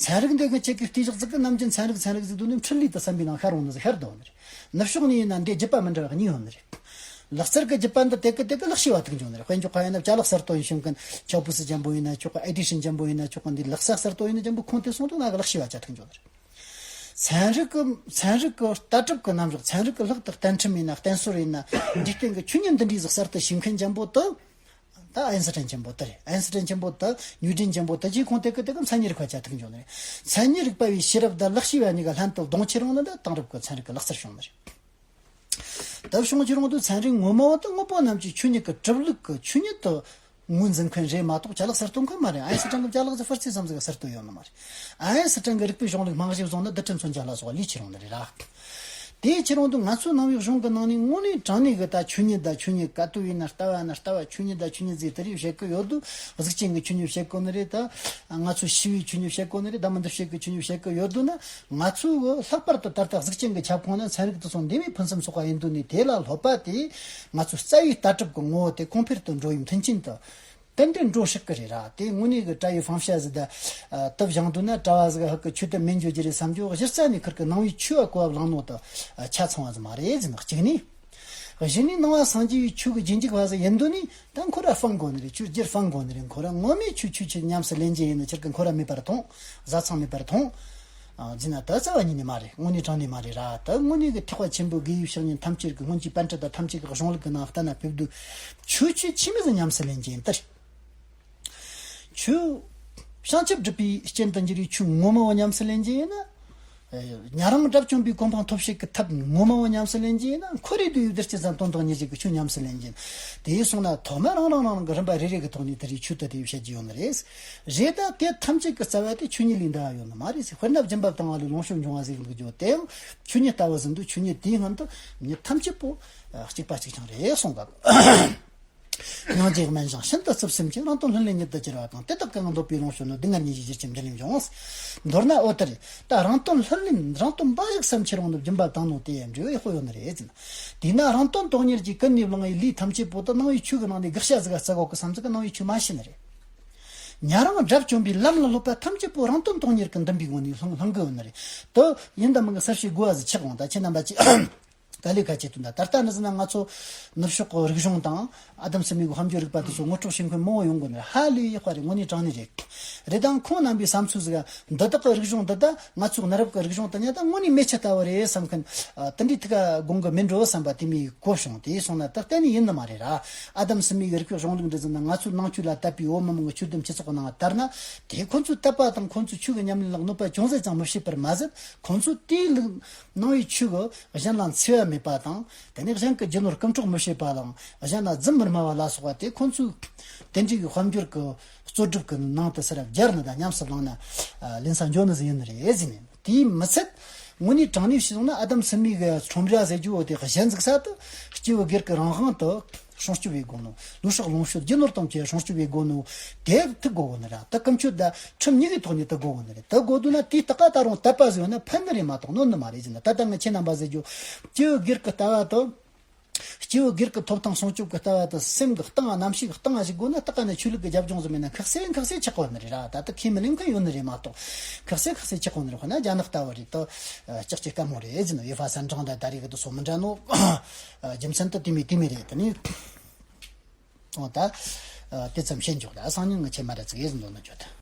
ཚན་རིག་འདི་གི་ཁྱེད་ཀྱི་བལྟས་བཞག་ཟིག་གི་ནམ་རྒྱུན་ཚན་རིག་ཚན་རིག་ཟིག་འདུག་ནས་འཕྲུལ་ལས་དུ་བསམ་པའི་ནང་ཤར་འོང་ནི་ཟིག་ཤར་འདུག་ནི་རེད། ནུབ་ཕྱོགས་ནས་ཡིན་ན་འདི་རྒྱུད་པ་མི་འདྲ་བ་གཉིས་ཡོད་ནི་རེད། ལག་རྩལ་གྱི་རྒྱུད་པ་འདི་དེ་གི་དེ་གི་ལག་ཤེས་པ་ཐུག་འགྱོ་ནི་རེད། དཔེ་འཇོག་པ་ཡིན་ན་ཅ་ལག་གསར་གཏོད་ཡེ་ཤེས་མཁན་ཆའོ་པུ་སི་ཅན་པོ་ཡིན་ན་ཆོག་གི། ཨེ་ཌི་སན་ཅན་པོ་ཡིན་ན་ཆོག་གི། འདི་ལག་རྩལ་གསར་གཏོད་ཡེ་ནི་ཅན་པོ་ཁོང་དེ་སོང་དུས་ང་གི་ལག་ཤེས་པ་ཆགས་ཐུག་འགྱོ་ནི་རེད། ཚན་རིག་གི་ཚན་རིག་གི་ལྟ་གྲུབ་ཀྱི་རྣམ་གཞག་ཚན་རིག་གི་ལྷག་ཏུ་བསྟན་ཁྲིམས་ཡིན་ན་བསྟན་སྲོལ་ཡིན་ན་འཇིག་རྟེན་གྱི་ཆོས་ཉིད་འདི་འདྲའི་ཟིག་གསར་གཏོད་བྱེད་མཁན་ཅན་པོ་དེ། ད་ཨའིན་སི་ཊན་ཅན་པོ་དེ་རེད། ཨའིན་སི་ཊན་ཅན་པོ་དེ་ནིའུ་ཊོན་ཅན་པོ་དེ་རྗེས་ཁོང་དེ་གི་དེ་གི་མཚན་ཉིད་རིག་པ་ཆགས་ཐུག་འགྱོ་ནི་རེད། མཚན་ཉིད་རིག་པ་བའི་ཤེས་རབ་དང་ལག་ཤེས་པ་གཉིས་ཀ་ལྷན་དུ་ལྡོང་ཁྱེར་ཡོང་ན་ད་དེང་རབས་ཀྱི་ཚན་རིག་གི་ལག་རྩལ་བྱུང་ནི་རེད། ད་བྱུང་ཁྱེར་ཡོང་དུས་ཚན་རིག་ངོ་མ་བ་དེ་དངོས་པོ་རྣམས་ཀྱི་ཆོས་ཉིད་ཀྱི་གྲུབ་ལུགས་ཀྱི་ཆོས་ཉིད་དུ་ངོས་འཛིན་མཁན་རེད་མ་གཏོགས་ཅ་ལག་གསར་གཏོད་མཁན་མ་རེད། ཨའིན་སི་ཊན་གྱི་ཅ་ལག་ཟིག་ཧྥར་ཙི་ཙམ་ཟིག་གསར་གཏོད་ཡོད་ནི་མ་རེད། ཨའིན་སི་ཊན་གྱི་རིག་པའི་གཞུང་ལུགས་རྨང་གཞི་བཟུང་ན་རྡུལ་ཕྲན་མཚོན་ཆ་ལ་སོགས་པ་ལས་ཁྱེར་ཡོང་ནི་རེད་ར། དེ་ཁྱེར་ཡོང་དུས་ང་ཚོའི་ནང་པའི་གཞུང་གི་ནང་ནས་དངོས་གནས་དྲང་གནས་ཀྱི་ད་ཆོས་ཉིད་ད་ཆོས་ཉིད། ག་དུས་ཡིན་ན་ལྟ་བ་ན་ལྟ་བ། ཆོས་ཉིད་ད་ཆོས་ཉིད་ཟེར་དེ་རིགས་བཤད་ཀྱི་ཡོད་དུས། གཟུགས་ཅན་གྱི་ཆོས་ཉིད་བཤད་གོ་ནི་རེད། ད་ང་ཚོ་ཤེས་པའི་ཆོས་ཉིད་བཤད་གོ་ནི་རེད། ད་མི་འདི་བཤད་ཀྱི་ཆོས་ཉིད་བཤད་ཀྱི་ཡོད་དུས་ན། ང་ཚོའི་ལྷག་པར་དུ་ད་ལྟ་གཟུགས་ཅན་གྱི་ཁྱབ་ཁོངས་ན་ཚན་རིག་དེ་ཚོ་འདས་མའི་ཕུན་སུམ་ཚོགས་པ་ཡིན་དུས་ནས། དེ་ལ་སློབ་པ་དེས་ང་ཚོའི་རྩ་བའི་ལྟ་གྲུབ་ཀྱི་ངོ་བོ་དེ་གོང་འཕེལ་དུ་འགྲོ་བའི་མཐུན་རྐྱེན་དུ་ཏན་ཏན་འགྲོ་སྲིད་ཀྱི་རེད་ར། དེ་དངོས་གནས་ཀྱི་གྲྭ་བའི་ཧྥང་ཤ་ཟིག་ད་དེ་བཞེངས་དུས་ན་གྲྭ་བ་ཟིག་ཧ་གི་ཆོས་དེ་མེད་འགྱོ་རྒྱུ་རེད་བསམ་རྒྱུ། གཞི་རྩ་ནས་ཁིར་གི་ནང་པའི་ཆོས་པ་གོ་བ་བླངས་ནོ་དེ་ཆ་ཚང་བ་ཟིག་མ་རེད་ཟེར་ན་གཅིག་ནས། གཞི་ནས་ནང་པ་སངས་རྒྱས་པའི་ཆོས་ཀྱི་རྗེས་འཇུག་པ་ཟིག་ཡིན་དུས་ནས། ད་ཁོ་ར་སྤང་དགོས་ནི་རེད། ཆོས་རྒྱུར་སྤང་དགོས་ནི་རེད། ཁོ་ར་ངོ་མས་ཆོས་ཆོས་ཆོས་ཉམས་སུ་ལེན་རྒྱུ་ཡིན་ན་ཁྱེད་ཀྱིས་ཁོ་ར་མེད་པར་མཐོང་། བཟའ་ཚང་མེད་པར་མཐོང་། ཨ། ཟེར་ན་ད་རྩ་བ་ཉིད་ནས་མ་རེད། དངོས་གནས་དྲང་གནས་མ་རེད་ར། ད་དངོས་གནས་ཀྱི་ཐེག་པ་ཆེན་པོའི་དགེ་བའི་བཤེས་གཉེན་ཐམས་ཅད་ཀྱི་སྔོན་གྱི་པཎ་གྲུབ་དང་ཐམས་ཅད་ཀྱི་གཞུང་ལུགས་ཀྱི་ནང་ལྟ་ན་ཕེབས་དུས། ཆོས་ཆོས་ཆི་མོ་ཟིག་ཉམས་སུ་ལེན་རྒྱུ་ཡིན་ད་རེད། ཆོས་བྱང་ཆུབ་སྒྲུབ་པའི་རྐྱེན་དུ་འགྱུར་བའི་ཆོས་ངོ་མ་བོ་ཉམས་སུ་ལེན་རྒྱུ་ཡིན་ན། ཉན་རང་དགྲ་བཅོམ་པའི་གོ་འཕང་ཐོབ་བྱེད་ཀྱི་ཐབས་ངོ་མ་བོ་ཉམས་སུ་ལེན་རྒྱུ་ཡིན་ན། འཁོར་བའི་སྡུག་བསྔལ་དུས་གཅིག་ཙམ་དོན་དག་གཉེར་བྱེད་ཀྱི་ཆོས་ཉམས་སུ་ལེན་རྒྱུ་ཡིན། དེ་སོང་ན་ཐོག་མར་རང་རང་རང་རང་གི་རིམ་པ་རེ་རེ་གི་ཐོག་ནས་དེ་རིགས་ཆོས་དེ་དེ་བཤད་རྒྱུ་ཡོད་ནི་རེད། རེད། ད་དེ་ཐམས་ཅད་ཀྱི་རྩ་བ་དེ་ཆོས་ཉིད་ལས་འདའ་བ་ཡོད་ནི་མ་རེད་ཟེར། དཔེར་ན་སྦྱིན་པ་བཏང་བ་ལས་ལོངས་སྤྱོད་འབྱུང་བ་ཟེར་གི་འདུག་རྒྱུ་དེ་ཡང་ཆོས་ཉིད་ལྟ་བུ་ཟིན་དུས། ཆོས་ཉིད་དེའི་སྔོན་དུ་མྱི་ཐམས་ཅད་པོ་གཅིག་པ་གཅིག་རྐྱང་རེད་གསུངས་ག། སྙིང་རྗེ་དམན་ཞིང་ཤིན་ཏུ་རྩིབས་ཟིན་ཅིང་། རང་དོན་ལྷུར་ལེན་ཉིད་དུ་གྱུར་པ་དང་། དེ་དག་གང་འདོད་པའི་ལོངས་སྤྱོད་ནོ། སྡུག་བསྔལ་ཉེན་ཅིང་འགྱུར་བཅོམ་འདི་ནས་འབྱུང་། མདོར་ན་འོ་དེ་རེད། ད་རང་དོན་ལྷུར་ལེན། རང་དོན་འབའ་ཞིག་བསམ་ཁྱེར་ཡོང་ནོ་སྦྱིན་པ་བཏང་ནོ་དེ་འབྲས་བུ་ཡག་པོ་ཡོད་ནི་རེད་ཟེར་ན། དེས་ན་རང་དོན་དོན་གཉེར་གྱིས་ཀུན་ནས་བསླངས་པའི་ལས་ཐམས་ཅད་པོ་དེ་ནང་པའི་ཆོས་ཀྱི་ནང་ནས་དགག་བྱ་ཟིག་ག་བརྩི་གོ་གི་བསམ་ཚུལ་གྱིས་ནང་པའི་ཆོས་མ་ཤེས་ནི་རེད། ཉན་རང་དགྲ་བཅོམ་པའི་ལམ་ལ་སློབ་པ་ཐམས་ཅད་པོ་རང་དོན་དོན་གཉེར་གྱི་འདུན་པའི་ངོས་ནས་བསླང་བསླང་གི་ཡོད་ནི་རེད། དེ་ཡིན་དང་མིན་གྱི་གསལ་བཤད་དགོས་པ་ཟིག་ཆགས་འོང་། ད་ཁྱེད་རྣམ་པ་ཅིག་དཀའ་ལས་ཁག་ཆེ་དུས་ད། ད་ལྟ་ནི་ཟེར་ན་ང་ཚོ་ནུབ་ཕྱོགས་ཀྱི་རིག་གཞུང་དང་ཨ་དམ་སི་མི་གི་དཔལ་འབྱོར་རིག་པ་དེ་ཚོ་ངོ་སྤྲོད་བྱེད་མཁན་མང་བོ་ཡོང་གི་ནི་རེད། ཧ་ལས་ཡག་པ་རེད། དངོས་གནས་དྲང་གནས་རེད། རེད། དང་ཁོང་རྣམ་པའི་བསམ་ཚུལ་ཟིག་འདི་དག་གི་རིག་གཞུང་འདི་ད་ང་ཚོའི་གནའ་རབས་ཀྱི་རིག་གཞུང་དང་ཉེ་ད་དངོས་གནས་མེད་ཆ་ལྟ་བུ་རེད་བསམ་མཁན། ཨ། དེ་འདྲའི་ཐུགས་ཀ་དགོངས་གི་མིན་འགྲོ་བསམ་པ་དེ་མོ་གོ་བྱུང་། དེ་སོང་ན་ད་གཏན་ནས་ཡིན་ནི་མ་རེད་ར། ཨ་དམ་སི་མི་གི་རིག་པའི་གཞུང་ལུགས་འདི་ཟེར་ན་ང་ཚོའི་ནང་ཆོས་ལ་དད་པའི་བོད་མི་མང་གི་ཆོས་ལྡན་སྤྱི་ཚོགས་ཀྱི་ནང་དར་ན། དེ་ཁོ་ཚོའི་དད་པ་དང་ཁོ་ཚོའི་ཆོས་ཀྱི་ཉམས་ལེན་ལ་གནོད་པ་ཅུང་ཟད་ཀྱང་མི་བྱེད་པར་མ་ཟད། ཁོ་ཚོས་དེའི་ལུགས་ནང་པའི་ཆོས་ཀྱིས་གཞན་ལ་འཚེ་བ་ མེད་པ་དང་། དེ་ནས་གཞན་གྱི་རྒྱུ་ནོར་རྐུ་འཕྲོག་མི་བྱེད་པ་དང་། གཞན་ལ་རྫུན་མི་སྨྲ་བ་ལ་སོགས་པ་དེ་ཁོང་ཚོའི་དེ་འདྲའི་གི་དཔལ་འབྱོར་གྱི་རྩོལ་སྒྲུབ་ཀྱི་ནང་དུ་ཚུར་སྦྱར་ནས་དང་ཉམས་སུ་བླངས་ནས་ལེན་ས་འཇོག་ནི་ཟིག་ཡིན་ནི་རེད་ཟེར་ནས། དེའི་མི་ཚད་དངོས་གནས་དྲང་གནས་བྱས་སོང་ན་ཨ་དམ་སི་མི་གི་ཁྲོམ་ར་ཟེར་རྒྱུ་བོ་དེ་གཞི་འཛུགས་ས་དེ་སྐྱེས་བུ་སྒེར་གྱི་རང་དབང་དུ་སྲུང་སྐྱོབ་བྱེད་དགོས་ནོ། ལུས་སྲོག་ལོངས་སྤྱོད་རྒྱུ་ནོར་དང་བཅས་སྲུང་སྐྱོབ་བྱེད་དགོས་ནོ། དེ་ཐུག་དགོས་གོ་ནི་ར། ད་ཀུན་སྤྱོད་ད་ཁྲིམས་གཉིས་ཀྱི་ཐོག་ནས་ཐུག་དགོས་གོ་ནི་རེད། ཐུག་དགོས་དུས་ན་དེའི་སྟག་ག་ད་རུང་དད་པ་ཟེར་ཡོད་ན་ཕན་ནི་རེད་མ་གཏོགས་གནོད་ནི་མ་རེད་ཟེར་ན། ད་ལྟ་ངས་ཁྱེད་རྣམ་པ་ཟེར་རྒྱུ་སྐྱེས་བུ་སྒེར་གྱི་ལྟ་བ་དང་། སྐྱེས་བུ་སྒེར་གྱི་ཐོབ་ཐང་སྲུང་སྐྱོབ་ཀྱི་ལྟ་བ་དང་སེམས་ཀྱི་གཏིང་ང་རྣམ་ཤེས་ཀྱི་གཏིང་ང་ཞིག་དགོས་ན། ད་ག་ནས་ཆོས་ལུགས་ཀྱི་རྒྱབ་ལྗོངས་སུ་མེད་ན་ཁག་སེ་ཁག་སེ་ཆགས་པ་ནི་རེད་ར། ད་ལྟ་ཁས་མི་ལེན་མཁན་ཡོད་ནི་རེད་མ་གཏོགས། ཁག་སེ་ཁག་སེ་ཆགས་པ་ནི་རེད། ཁོ་ན་རྒྱ་ནག་ལྟ་བུ་རེད་དོ། ལྕགས་ཀྱི་དཀའ་མོ་རེད་ཟེར་ནོ། ཡེ་ཧྥ་སན་ཀྲང་དང་ད་རེས་ཀྱི་དུ་སོ་མི་འདྲ་ནོ། རྒྱུ་མཚན་དུ་དེ་མི་དེ་མི་རེད། དེ་ནི་ཨོ་ད་དེ་ཙམ་བཤད་འཇོག་ད་སང་ཉིན་ང་ཁྱེད་མ་ར་ཙིག་ཡེ་ཟིན་འདོད་ན་བརྗོད་ད།